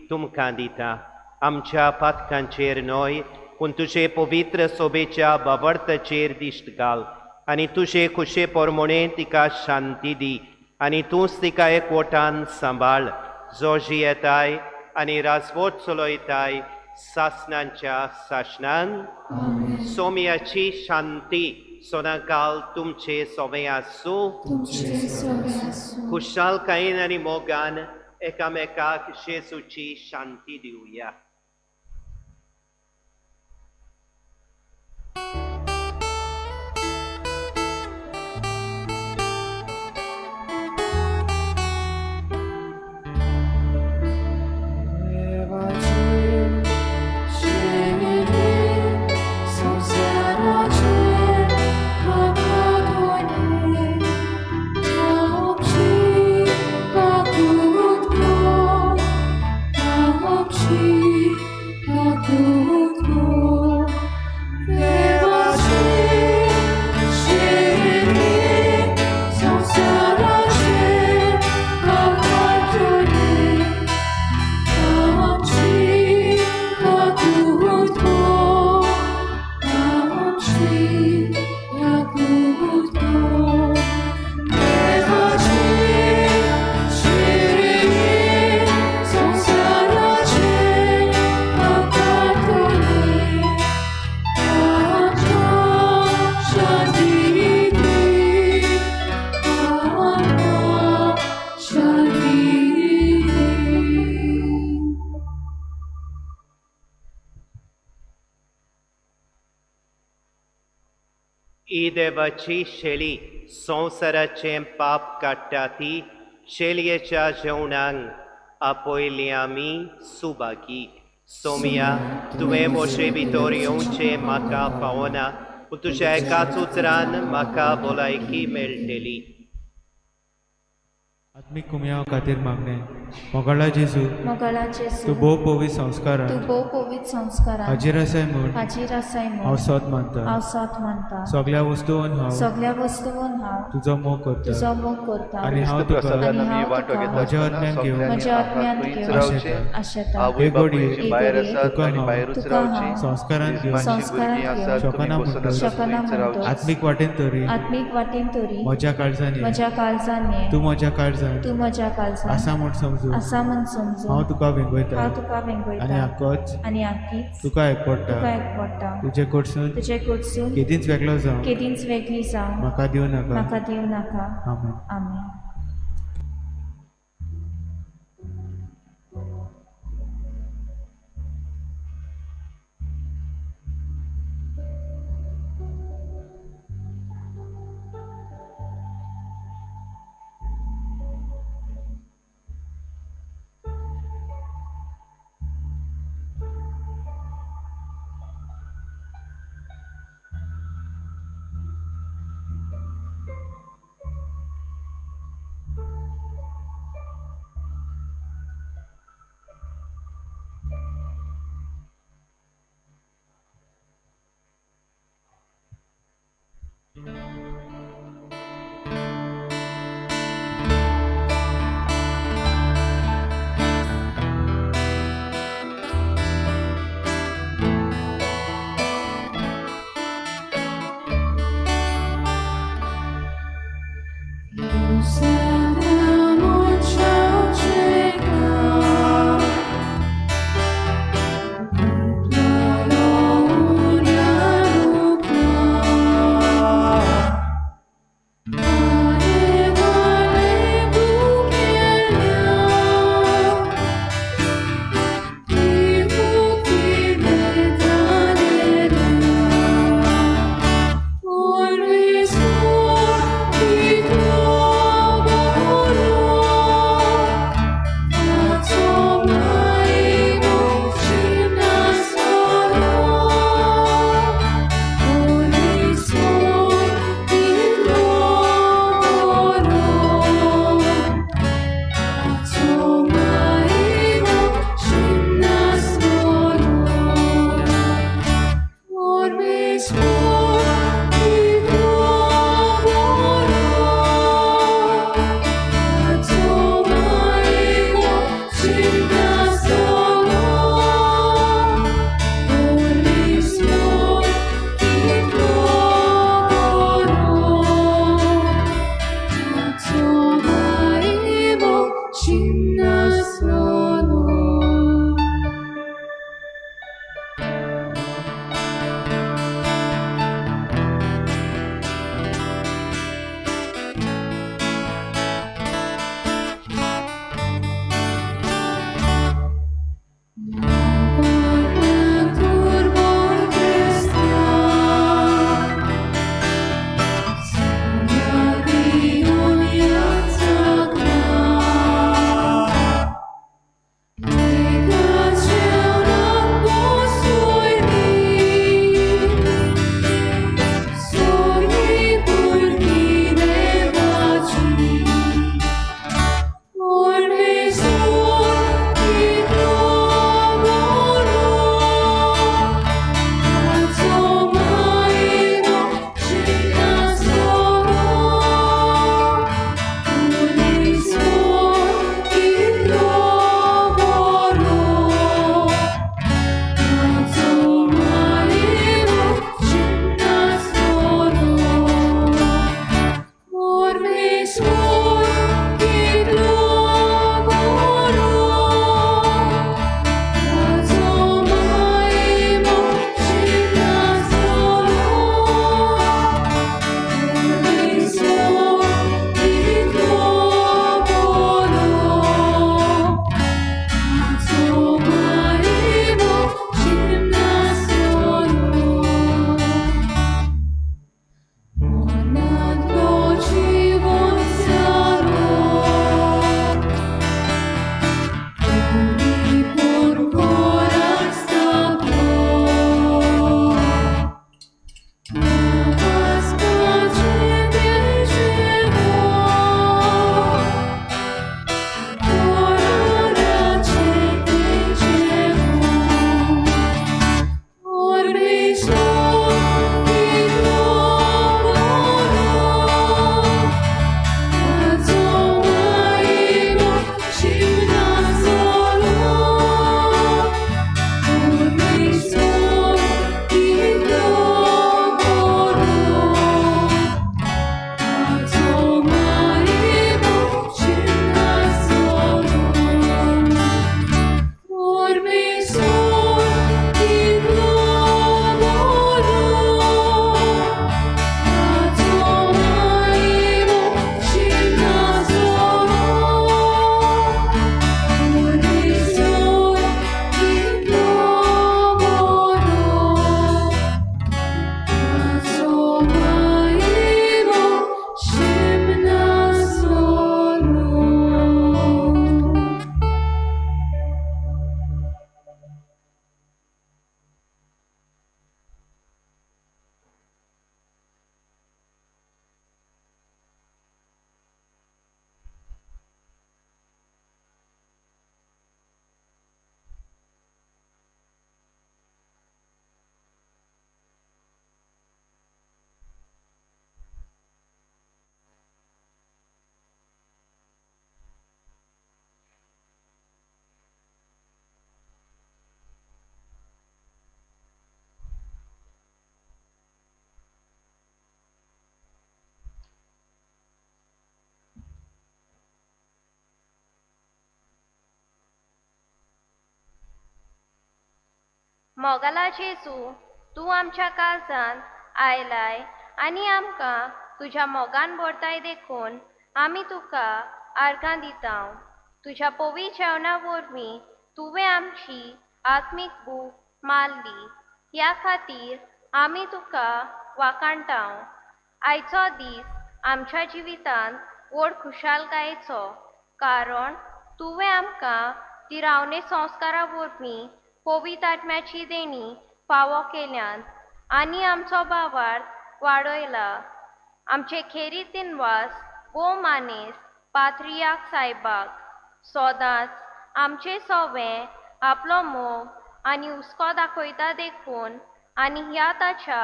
तुमकां दिता. आमच्या पातकांचेर न्हय पूण तुजे पवित्र सोबेच्या बावडताचेर दिश्ट घाल आनी तुजे खुशे प्रमाणे तिका शांती दी आनी तूंच तिका एकवटान सांबाळ, जो जियेताय आनी राजवट चलयताय सासणांच्या सासणान. सोम्याची शांती सदांकाल तुमचे सोवे आसूं. खुशालकायेन आनी मोगान एकामेकाक जेजूची शांती दिवया. देवाची शेली संवसाराचें पाप काडटा ती शेलयेच्या जेवणाक आपयली आमी सुभागी. सोमया, तुवें म्हजे भितर येवचें म्हाका पावना, पूण तुज्या एकाच उतरान म्हाका भलायकी मेळटली. आत्मीक कुमयाव खातीर मागणें. मोगाळा जेजू, तूं भोव पवित्र संस्कारान हाजीर आसाय म्हूण हांव सोद मानता. सगळ्या वस्तून हांव तुजो मोग करता आनी हांव तुका म्हज्या आत्म्यान घेवन आशेता. हे घडये तुका हांव संस्कारान घेवन शकना म्हणटो आत्मीक वाटेन तरी म्हज्या काळजान तूं म्हज्या काळजान आसा म्हूण समजून हांव तुका वेंगयता आनी हाकाच तुका एकवटा. तुजे कडसून केदींच वेगळो जावं म्हाका दिवं नाका. आमेन. Always more, मोगाला जेजू, तूं आमच्या काळजांत आयलाय आनी आमकां तुज्या मोगान भरताय देखून आमी तुका आर्गां दिता. तुज्या पवित्र जेवणा वरवीं तुवें आमची आत्मीक भूक मारली, ह्या खातीर आमी तुका वाखाणटा. आयचो दीस आमच्या जिवितांत व्हड खुशालकायेचो, कारण तुवें आमकां तिरावणे संस्कारा वरवीं पवित्र आत्म्याची देणी फावो केल्यान आनी आमचो भावार्थ वाडयला. आमचे खेरीत दिनवास भोव मानेस पात्रियाक सायबाक, सदांच आमचे सोवें आपलो मोग आनी हुस्को दाखयता देखून आनी ह्या ताच्या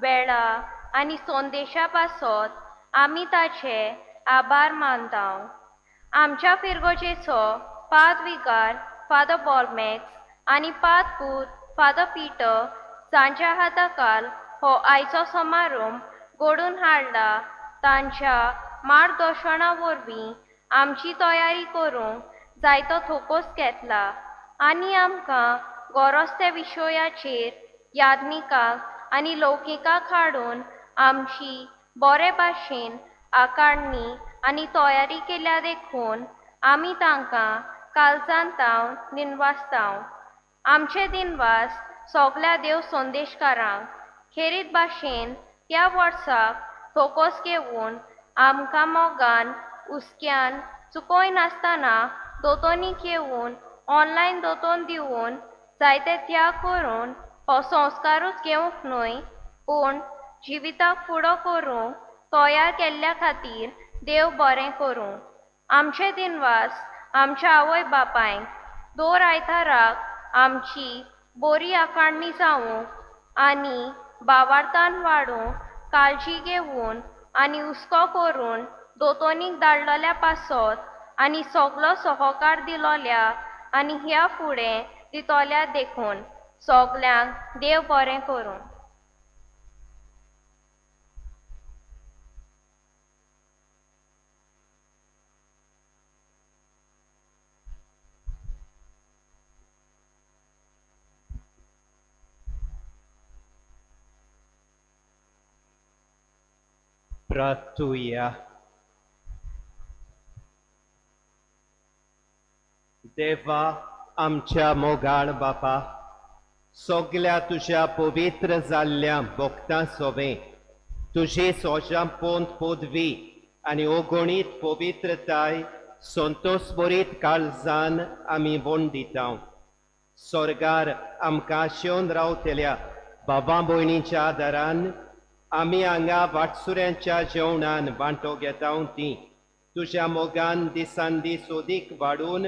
वेळा आनी संदेशा पासत आमी ताचे आभार मानता. आमच्या फिरगोजेचो पाद विगार फादर बॉलमॅक्स आनी पाद पूत फादर पीटर जांच्या हाताखाल हो आयचो समारोप घडोवन हाडला, तांच्या मार्गदर्शना वरवीं आमची तयारी करूंक जायतो थोकोस घेतला आनी आमकां गरज त्या विशयाचेर यादनिकाक आनी लौकिकाक हाडून आमची बरे भाशेन आकारणी आनी तयारी केल्या देखून आमी तांकां काळजांत तावन दिनवासता. आमचे दिनवास सगल्या देव संदेशकारांक खेरीत भाशेन त्या वर्साक थोकोस घेवन आमकां मोगान हुस्क्यान चुकयनासतना दोतोनी घेवन ऑनलायन दोतोन दिवन जायते त्याग करून हो संस्कारूच घेवंक न्हय पूण जिविताक फुडो करूंक तयार केल्ल्या खातीर देव बरें करूं. आमचे दिनवास आमच्या आवय बापायक दर आयताराक आमची बरी आकारणी जावंक आनी भावार्थान वाडूंक काळजी घेवन आनी हुस्को करून दोतोनीक धाडलेल्या पासत आनी सगलो सहकार दिलोल्या आनी ह्या फुडें दितोल्या देखून सगल्यांक देव बरें करूं. प्रार्थुया. देवा आमच्या मोगाळ बापा, सगल्या तुज्या पवित्र जाल्ल्या भक्तां सोबें तुजी सोजापोंत पदवी आनी अगणीत पवित्रताय संतोषभरीत काळजान आमी वण दिता. स्वर्गार आमकां शेवन रावतल्या बाबा भयणीच्या आदारान आमी हांगा वाटसुऱ्यांच्या जेवणान वांटो घेता ती तुज्या मोगान दिसान दीस अदीक वाडून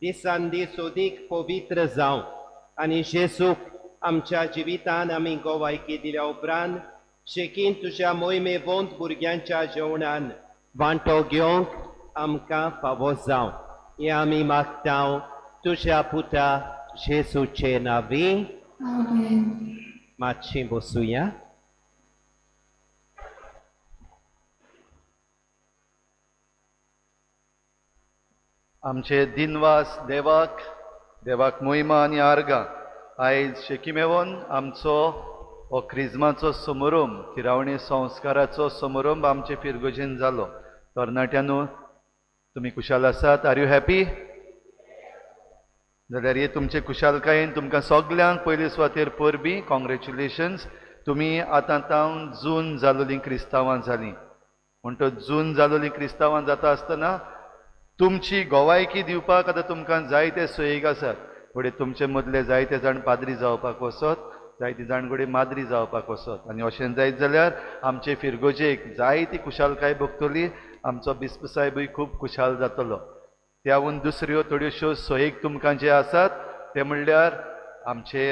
दिसान दीस अदीक पवित्र जावं आनी जेजूक आमच्या जिवितान आमी गोवायकी दिल्या उपरांत शेकीन तुज्या मोहिमेवंत भुरग्यांच्या जेवणान वांटो घेवंक आमकां फावो जावं, हें आमी मागता तुज्या पुता जेजूचे नांवी. मातशी बसुया. आमचे दिनवास देवाक, देवाक मोहिमा आनी आर्गां. आयज शेकीमेवन आमचो हो क्रिज्माचो समारंभ, थिरावणी संस्काराचो समारंभ आमचे फिरगोजेन जालो. तरणाट्यांनो, तुमी खुशाल आसात? Are you happy? जाल्यार हे तुमचे खुशालकायेन तुमकां सगल्यांक पयले सुवातेर परबीं, कॉंग्रेच्युलेशन्स. तुमी आतां तावन जून जालोलीं क्रिस्तांवां जालीं. म्हणटच जून जालोलीं क्रिस्तांवां जाता आसतना तुमची गोवायकी दिवपाक आतां तुमकां जायते सोयीक आसात. घडये तुमचे मदले जायते जाण पाद्री जावपाक वचत, जायते जाण घडये माद्री जावपाक वचत आनी अशें जायत जाल्यार आमचे फिरगोजेक जायती खुशालकाय भोगतली. आमचो बिस्प साहेबूय खूब खुशाल जातलो. त्याहून दुसऱ्यो थोड्योश्यो सोयीक तुमकां जे आसात ते म्हणल्यार आमचे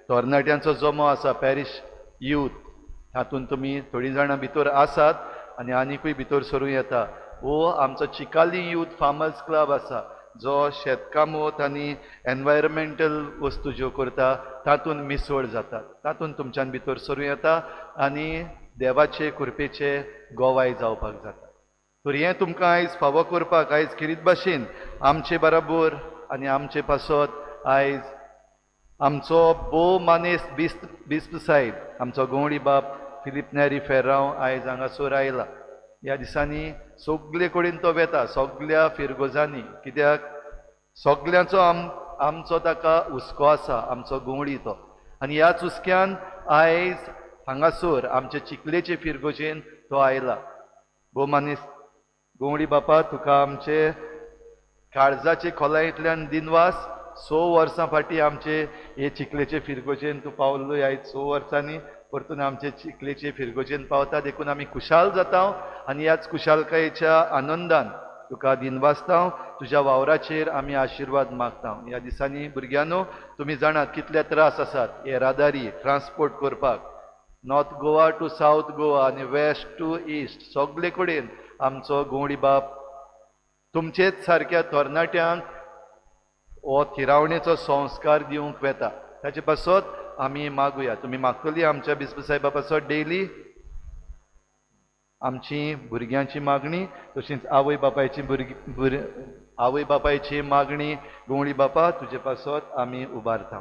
तरणाट्यांचो जमो आसा पॅरीश यूथ, तातूंत तुमी थोडीं जाणां भितर आसात आनी आनिकूय भितर सरूं येता. वो आमचो चिकाली यूथ फार्मर्स क्लब आसा जो शेतकामत आनी एनवायरमेंटल वस्तू ज्यो करता तातूंत मिसळ जातात, तातूंत तुमच्यान भितर सरूं येता आनी देवाचे कृपेचे गोवाय जावपाक जाता. तर हें तुमकां आयज फावो करपाक आयज खेरीत भाशेन आमचे बराबर आनी आमचे पासत आयज आमचो भोव मानेस्त बिस्प साहेब आमचो गवळी बाप फिलीप नेरी फेर्रांव आयज हांगासर आयला. ह्या दिसांनी सगळे कडेन तो वेता, सगल्या फिरगोजांनी, कित्याक सगल्यांचो आमचो ताका हुस्को आसा, आमचो गवळी तो. आनी ह्याच हुस्क्यान आयज हांगासर आमचे चिखलेचे फिरगोजेन तो आयला. भोव मानेस्त गवळी बापा, तुका आमचे काळजाचे खोलायेंतल्यान दिनवास. 6 वर्सां फाटीं आमचे हे चिखलेचे फिरगोजेन तूं पावल्लो, आयज 6 वर्सांनी परतून आमचे चिखलेचे फिरगोजेन पावता, देखून आमी खुशाल जाता आनी ह्याच खुशालकायेच्या आनंदान तुका दिनवासता. तुज्या वावराचेर आमी आशिर्वाद मागता. ह्या दिसांनी भुरग्यांनो तुमी जाणात कितले त्रास आसात येरादारी ट्रान्सपोर्ट करपाक, North Goa to South Goa आनी वेस्ट टू इस्ट सगळे कडेन आमचो गवळी बाप तुमचेच सारक्या तरणाट्यांक हो थिरावणेचो संस्कार दिवंक वेता. ताचे पासत आमी मागुया. तुमी मागतली आमच्या बिस्प साहेबा पासत डेली आमची भुरग्यांची मागणी, तशीच आवय बापायची आवय बापायची मागणी गवळी बापा तुजे पासत आमी उबारता.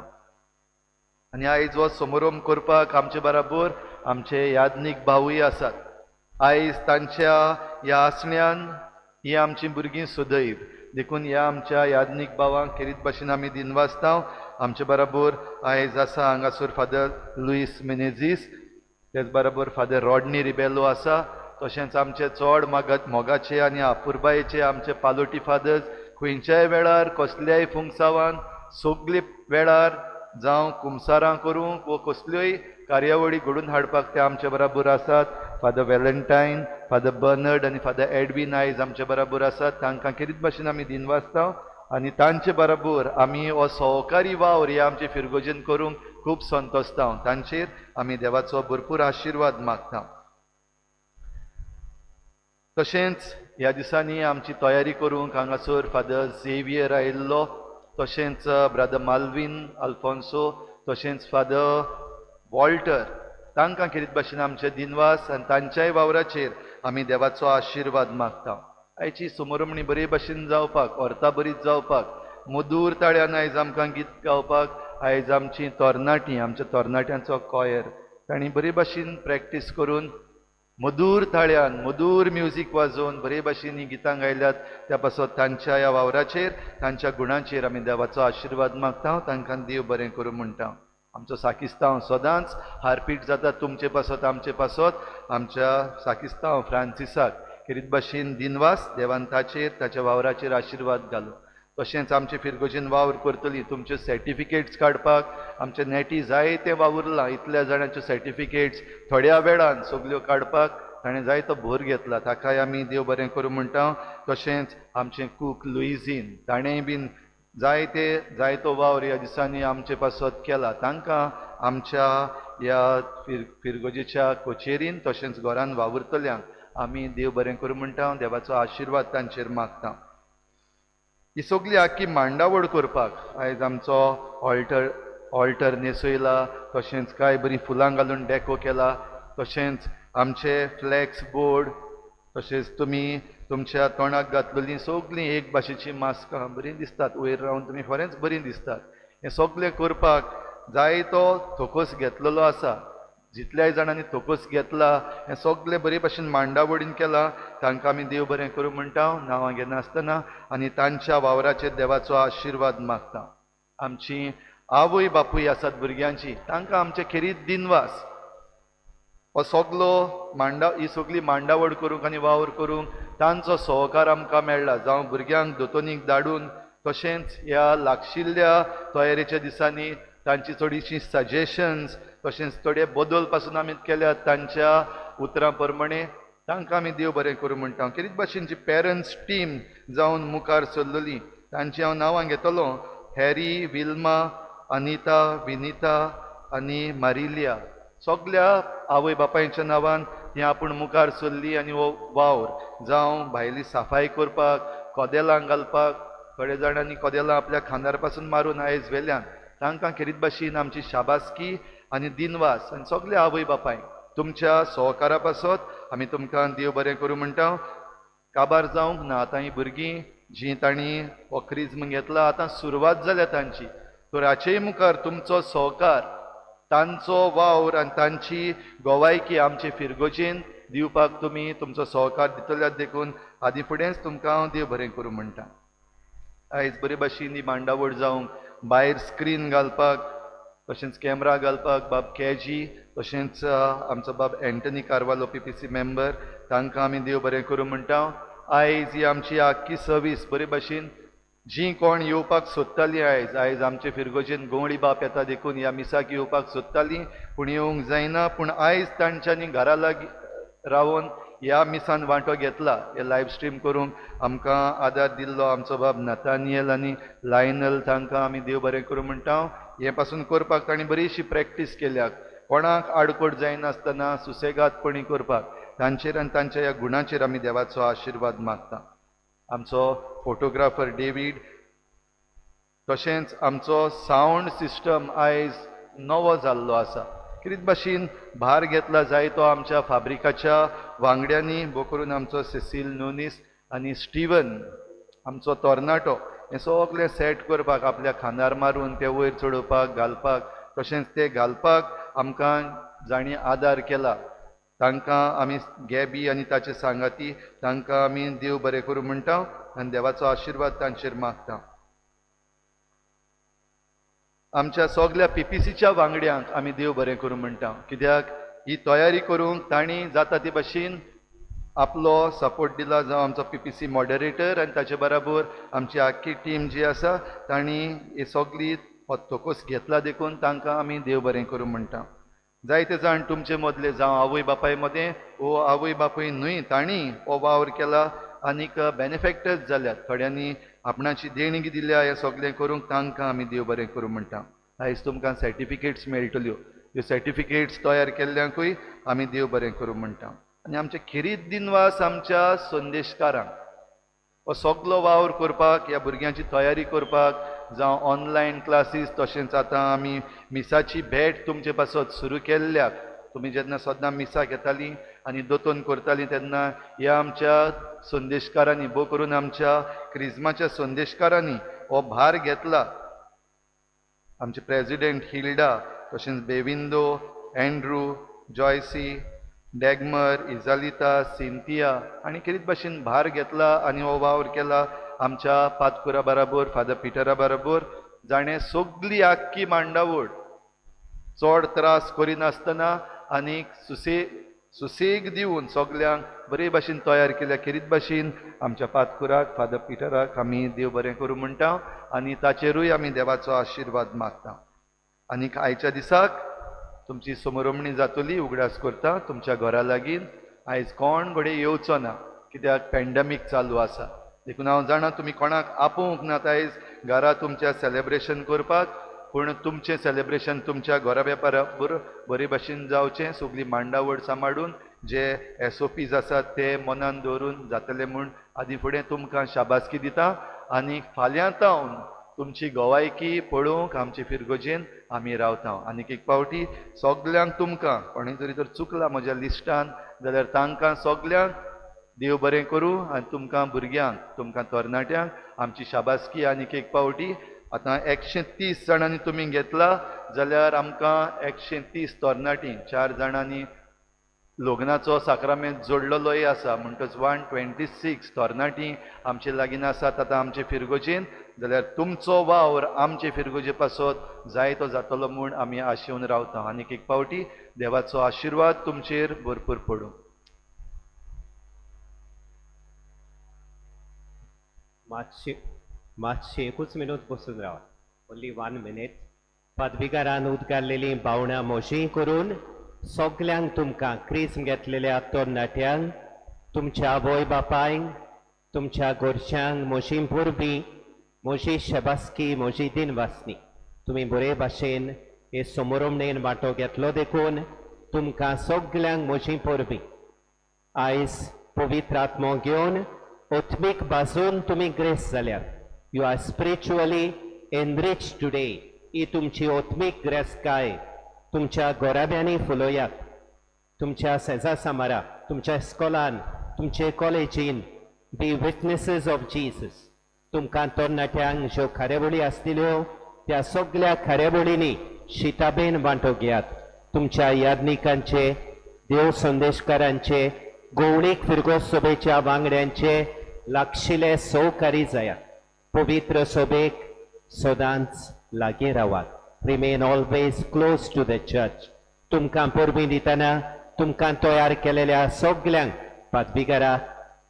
आनी आयज हो समारंभ करपाक आमचे बराबर आमचे याज्ञीक भावूय आसात. आयज तांच्या ह्या आसण्यान ही आमची भुरगीं सदैव, देखून ह्या आमच्या याज्ञीक भावांक खेरीत भाशेन आमी दिनवासता. आमचे बराबर आयज आसा हांगासर फादर लुईस मिनेझीस, तेच बराबर फादर रॉडनी रिबेलो आसा, तशेंच आमचे चड मोगाचे आनी आपुरबायेचे आमचे पालोटी फादर्स खंयच्याय वेळार कसल्याय फुंगसावान सगळे वेळार जावं कुमसारां करूंक वो कसल्योय कार्यावळी घडून हाडपाक ते आमचे बराबर आसात. फादर वेलेंटायन, फादर बर्नर्ड आनी फादर एडवीन आयज आमचे बराबर आसात. तांकां खेरीत भाशेन आमी दिनवासता आनी तांचे बराबर आमी हो सहकारी वावर हे आमचे फिरगोजेन करूंक खूब संतोसता. तांचेर आमी देवाचो भरपूर आशिर्वाद मागता. तशेंच ह्या दिसांनी आमची तयारी करूंक हांगासर फादर झेवियर आयिल्लो, तशेंच ब्रदर मालवीन अल्फोन्सो, तशेंच फादर वॉल्टर, तांकां खेरीत भाशेन आमचे दिनवास आनी तांच्याय वावराचेर आमी देवाचो आशिर्वाद मागता. आयची समारंभणी बरे भाशेन जावपाक, अर्था बरीच जावपाक, मधूर ताळ्यान आयज आमकां गीत गावपाक आयज आमची तरणाटीं, आमच्या तरणाट्यांचो कॉयर तांणी बरे भाशेन प्रॅक्टीस करून मधूर ताळ्यान मधूर म्युजीक वाजोवन बरे भाशेन ही गितां गायल्यात. त्या पासत तांच्या ह्या वावराचेर, तांच्या गुणांचेर आमी देवाचो आशिर्वाद मागता. तांकां देव बरें करूं म्हणटा. आमचो साकिस्तांव सदांच हारपीट जाता तुमचे पासत, आमचे पासत. आमच्या साकिस्तांव फ्रांसिसाक खेरीत भाशेन दिनवास. देवान ताचेर, ताच्या वावराचेर आशिर्वाद घालूं. तशेंच आमचे फिरगोजेन वावर करतली तुमच्यो सर्टिफिकेट्स काडपाक आमचे नेटी जायते वावुरलां. इतल्या जाणांच्यो सर्टिफिकेट्स थोड्या वेळान सगल्यो काडपाक ताणें जायतो भर घेतला, ताकाय आमी देव बरें करूं म्हणटा. तशेंच आमचें कूक लुईझीन, ताणेंय बीन जायते जायतो वावर ह्या दिसांनी आमचे पासत केला. तांकां आमच्या ह्या फिरगोजेच्या कचेरीन तशेंच घरान वावुरतल्यांक आमी देव बरें करूं म्हणटा. देवाचो आशिर्वाद तांचेर मागता. ही सगली आख्खी मांडावळ करपाक आयज आमचो ऑल्टर न्हेसयला, तशेंच कांय बरीं फुलां घालून डेको केला, तशेंच आमचे फ्लॅक्स बोर्ड, तशेंच तुमी तुमच्या तोंडाक घातलेलीं सगलीं एक भाशेचीं मास्कां बरीं दिसतात, वयर रावन तुमी खरेंच बरीं दिसतात. हें सगलें करपाक जायतो थोकोस घेतलेलो आसा. जितल्याय जाणांनी थोकोस घेतला, हें सगलें बरे भाशेन मांडावळीन केलां. तांकां आमी देव बरें करूं म्हणटा, नांवां घेनासतना, आनी तांच्या वावराचेर देवाचो आशिर्वाद मागता. आमची आवय बापूय आसात भुरग्यांची, तांकां आमचे खेरीत दिनवास. हो सगलो ही सगली मांडावळ करूंक आनी वावर करूंक तांचो सहकार आमकां मेळ्ळा. जावं भुरग्यांक दोतोनीक धाडून, तशेंच ह्या लागशिल्ल्या तयारेच्या दिसांनी तांची थोडीशीं सजेशन्स, तशेंच थोडे बदल पासून आमी केल्यात तांच्या उतरां प्रमाणे. तांकां आमी देव बरें करूं म्हणटा. खेरीत भाशेन जी पेरंट्स टीम जावन मुखार सरलेली तांची हांव नांवां घेतलो: हॅरी, विल्मा, अनिता, विनिता आनी मारिलिया. सगल्या आवय बापायच्या नांवान ती आपूण मुखार सरली आनी हो वावर जावं भायली साफाय करपाक, कदेलां घालपाक, थोड्या जाणांनी कदेलां आपल्या खांदार पासून मारून आयज व्हेल्यान. तांकां खेरीत भाशेन आमची शाबासकी आनी दिनवास. आनी सगळे आवय बापायक तुमच्या सहकारा पासत आमी तुमकां देव बरें करूं म्हणटा. काबार जावंक ना आतां ही भुरगीं जीं तांणी हो क्रिज्म घेतला, आतां सुरवात जाल्या तांची. तर हाचेय मुखार तुमचो सहकार, तांचो वावर आनी तांची गोवायकी आमचे फिरगोजेन दिवपाक तुमी तुमचो सहकार दितल्यात देखून आदी फुडेंच तुमकां हांव देव बरें करूं म्हणटा. आयज बरे भाशेन ही मांडावळ जावंक, भायर स्क्रीन घालपाक, तशेंच कॅमरा घालपाक बाब केजी, तशेंच आमचो बाब एंटनी कार्वालो PPC member, तांकां आमी देव बरें करूं म्हणटा. आयज ही आमची आख्खी सर्वीस बरे भाशेन जी कोण येवपाक सोदतालीं, आयज आयज आमचे फिरगोजेन गवळी बाप येता देखून ह्या मिसाक येवपाक सोदतालीं पूण येवंक जायना, पूण आयज तांच्यांनी घरा लागीं रावन ह्या मिसान वांटो घेतला. हे लायव स्ट्रीम करूंक आमकां आदार दिल्लो आमचो बाब नतानियल आनी लायनल, तांकां आमी देव बरें करूं म्हणटा. हें पासून करपाक तांणी बरीशी प्रॅक्टीस केल्या, कोणाक आडकोट जायनासतना सुसेगादपणी करपाक. तांचेर आनी तांच्या ह्या गुणाचेर आमी देवाचो आशिर्वाद मागता. आमचो फोटोग्राफर डेवीड, तशेंच आमचो सावंड सिस्टम आयज नवो जाल्लो आसा. कितें भाशेन भार घेतला जाय तो आमच्या फाब्रिकाच्या वांगड्यांनी, भो करून आमचो सेसील नोनीस आनी स्टिवन आमचो तरणाटो, हें सगळें सेट करपाक आपल्या खांदार मारून ते वयर चडोवपाक घालपाक, तशेंच ते घालपाक आमकां जांणी आदार केला तांकां आमी गॅबी आनी ताचे सांगाती तांकां आमी देव बरें करूं म्हणटा आनी देवाचो आशिर्वाद तांचेर मागता. आमच्या सगल्या PPCच्या वांगड्यांक आमी देव बरें करूं म्हणटा, कित्याक ही तयारी करूंक तांणी जाता ते भाशेन आपलो सपोर्ट दिला. जावं आमचो PPC moderator आनी ताचे बराबर आमची आख्खी टीम जी आसा तांणी ही सगली तोकोस घेतला देखून तांकां आमी देव बरें करूं म्हणटा. जायते जाण तुमचे मदले जावं आवय बापाय मदें वो आवय बापूय न्हय तांणी हो वावर केला आनीक बेनिफेक्टर्स जाल्यात, थोड्यांनी आपणाची देणगी दिल्या हें सगळें करूंक, तांकां आमी देव बरें करूं म्हणटा. आयज तुमकां सर्टिफिकेट्स मेळटल्यो, ह्यो सर्टिफिकेट्स तयार केल्ल्यांकूय आमी देव बरें करूं म्हणटा. आनी आमचे खेरीत दिनवास आमच्या संदेशकारांक, हो सगलो वावर करपाक, ह्या भुरग्यांची तयारी करपाक, जावं ऑनलायन क्लासीस, तशेंच आतां आमी मिसाची भेट तुमचे पासत सुरू केल्ल्याक, तुमी जेन्ना सदां मिसाक येतालीं आनी दोतोन करतालीं तेन्ना ह्या आमच्या संदेशकारांनी, भो करून आमच्या क्रिज्माच्या संदेशकारांनी हो भार घेतला. आमचे प्रेजिडेंट हिल्डा, तशेंच बेविंदो, एंड्रू, जॉयसी, डॅगमर, इजालिता, सिंतिया आनी कितें भाशेन भार घेतला आनी हो वावर केला आमच्या पातकुरा बराबर, फादर पिटरा बराबर, जाणें सगली आख्खी मांडावळ चड त्रास करिनासतना आनी सुसेग दिवन सगल्यांक बरे भाशेन तयार केल्या. खेरीत भाशेन आमच्या पातकुराक, फादर पिटराक आमी देव बरें करूं म्हणटा आनी ताचेरूय आमी देवाचो आशिर्वाद मागता. आनीक आयच्या दिसाक तुमची समोरमणी जातली, उगडास करता तुमच्या घरा लागीं आयज कोण घडये येवचो ना, कित्याक पॅन्डेमीक चालू आसा. देखून हांव जाणा तुमी कोणाक आपोवंक नात आयज घरा तुमच्या सेलेब्रेशन करपाक, पूण तुमचें सेलेब्रेशन तुमच्या घरा बरोबर बरे भाशेन जावचें, सगली मांडावळ सांबाळून जे SOPs आसात ते मनान दवरून जातले म्हूण आदी फुडें तुमकां शाबासकी दिता. आनी फाल्यां तावन तुमची गोवायकी पळोवंक आमचे फिरगोजेन आमी रावता. आनीक एक पावटी सगल्यांक तुमकां कोणूय जरी तर चुकला म्हज्या लिस्टान जाल्यार तांकां सगल्यांक देव बरें करूं आनी तुमकां भुरग्यांक, तुमकां तरणाट्यांक आमची शाबासकी. आनीक एक पावटी आतां 130 जाणांनी तुमी घेतला जाल्यार आमकां 130 तरणाटीं, 4 जाणांनी लग्नाचो साक्रामेंत जोडलेलोय आसा, म्हणटच 126 तरणाटीं आमचे लागीं आसात आतां आमचे फिरगोजेन. जाल्यार तुमचो वावर आमचे फिरगोजे पासत जायतो जातलो म्हूण आमी आशेवन रावता. आनीक एक पावटी देवाचो आशिर्वाद तुमचेर भरपूर पडूं. मातशें एकूच मिनूत बसून रावात, ओन्ली 1 मिनीट. पदवीकारान उदगारलेलीं भावणां मोशी करून सगल्यांक तुमकां क्रिज्म घेतलेल्या तरणाट्यांक, तुमच्या आवय बापायक, तुमच्या गोरश्यांक म्हजी परबीं, म्हजी शबासकी, म्हजी दिनवासनी. तुमी बरे भाशेन हे समोरमणेन वांटो घेतलो देखून तुमकां सगल्यांक म्हजी परबीं. आयज पवित्र आत्मो घेवन आत्मीक बाजून तुमी ग्रेस जाल्यात. You are spiritually enrich today. ही तुमची आत्मीक ग्रेसकाय तुमच्या गोराब्यांनी फुलोयात, तुमच्या सेजा सामारा, तुमच्या इस्कोलान, तुमचे कॉलेजीन. बी विटनेसीस ऑफ जीसस. तुमकां तरणाट्यांक ज्यो कार्यावळी आसतल्यो त्या सगळ्या कार्यावळींनी शिताबेन वांटो घेयात. तुमच्या यादनिकांचे, देव संदेशकारांचे, गोवणीक फिरगो सभेच्या वांगड्यांचे लागशिले सहकारी जायात. पवित्र सभेक सदांच लागीं रावात. Remain always close to the church. तुमकां परबीं दितना तुमकां तयार केलेल्या सगल्यांक, पादविगाराक,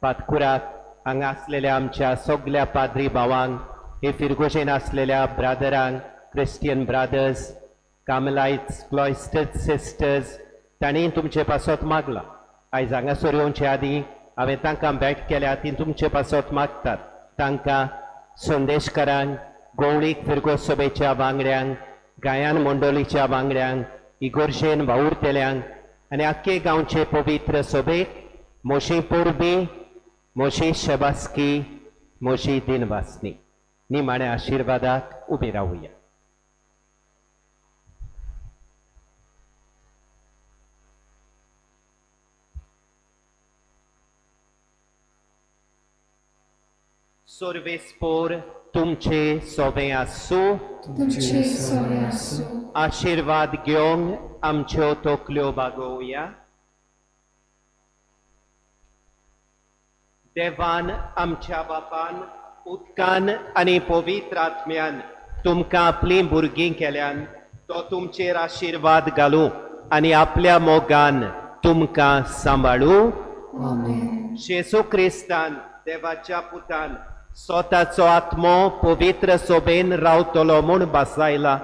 पादकुराक, हांगा आसलेल्या आमच्या सगल्या पाद्री भावांक, हे फिरगोजेन आसलेल्या ब्रादरांक, Christian brothers, Carmelites, cloistered sisters, तांणी तुमचे पासत मागलां. आयज हांगासर येवचे आदीं हांवें तांकां भेट केल्या, ती तुमचे पासत मागतात. तांकां, संदेशकारांक, गोवळीक फिरगो सभेच्या वांगड्यांक, गायन मंडळीच्या वांगड्यांक, इगोर्जेन वावुरतल्यांक आनी आख्खे गांवचे पवित्र सभेक म्हजी परबीं, म्हजी शबासकी, म्हजी दिनवासनी. निमाण्या आशिर्वादाक उबी रावया. सर्वेस्पोर तुमचे सोबे आसूं. तुमचे सोबे आसूं. आशिर्वाद घेवन आमच्यो तकल्यो बागोवया. देवान आमच्या बापान उदकान आनी पवित्र आत्म्यान तुमकां आपलीं भुरगीं केल्यान तो तुमचेर आशिर्वाद घालूं आनी आपल्या मोगान तुमकां सांबाळूं. जेजू क्रिस्तान देवाच्या पुतान स्वताचो आत्मो पवित्र सोबेन रावतलो म्हूण बसायला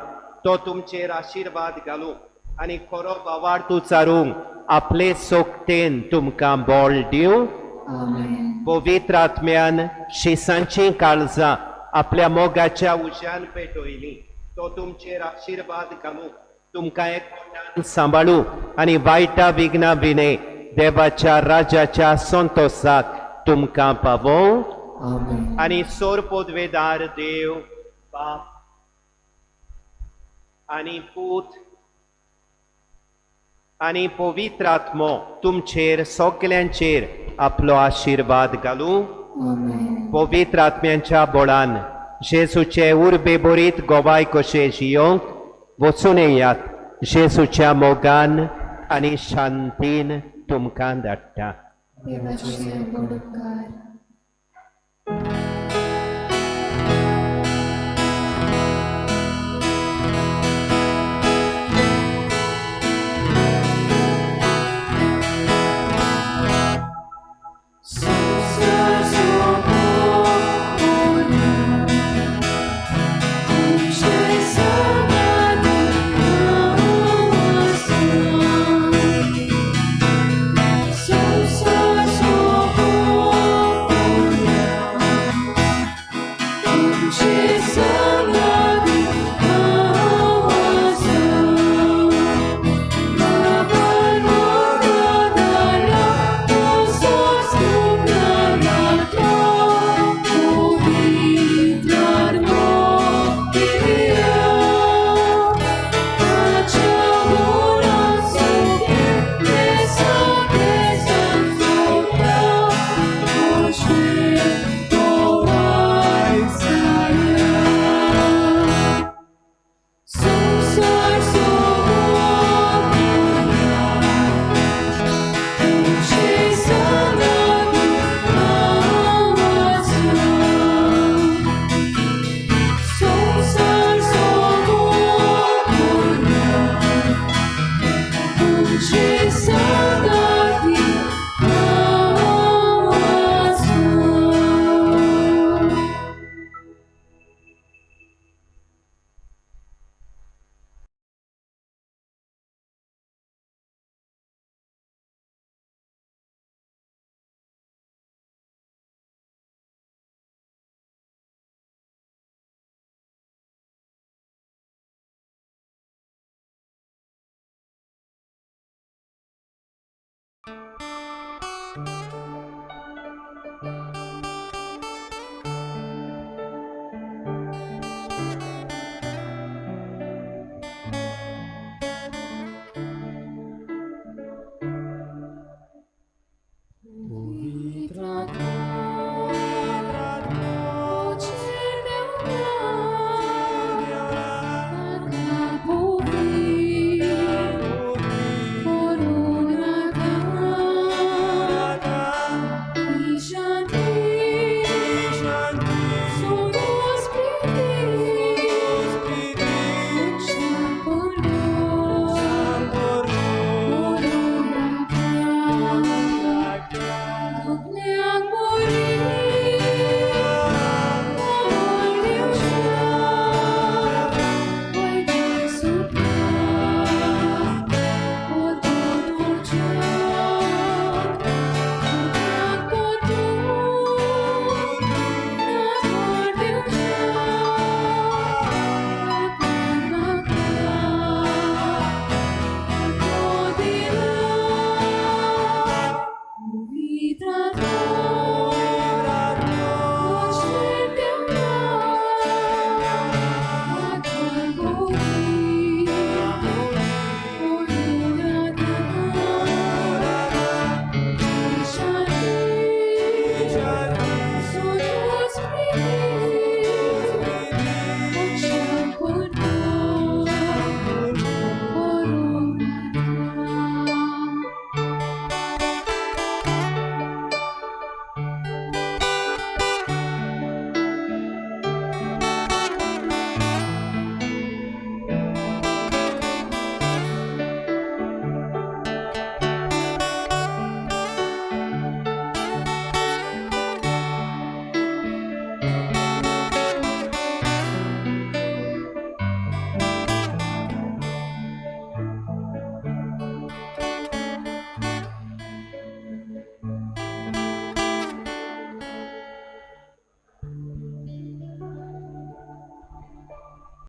तो तुमचेर आशिर्वाद घालूं आनी खरो भावार्थ उचारूंक आपले सोकतेन तुमकां बळ दिवं. पवित्र आत्म्यान शिसांची काळजां आपल्या मोगाच्या उज्यान पेटयली तो तुमचेर आशिर्वाद घालूं, तुमकां एकवटान सांबाळूं आनी वायटा विघ्ना विणे देवाच्या राजाच्या संतोसाक तुमकां पावोवं. आनी सोर पदवेदार देव बाप आनी पूत आनी पवित्र आत्मो तुमचेर सगल्यांचेर आपलो आशिर्वाद घालूं. पवित्र आत्म्यांच्या बळान जेजूचे उर्बे बरीत गोवाय कशे जियोंक वचून येयात. जेजूच्या मोगान आनी शांतीन तुमकां धाडटा.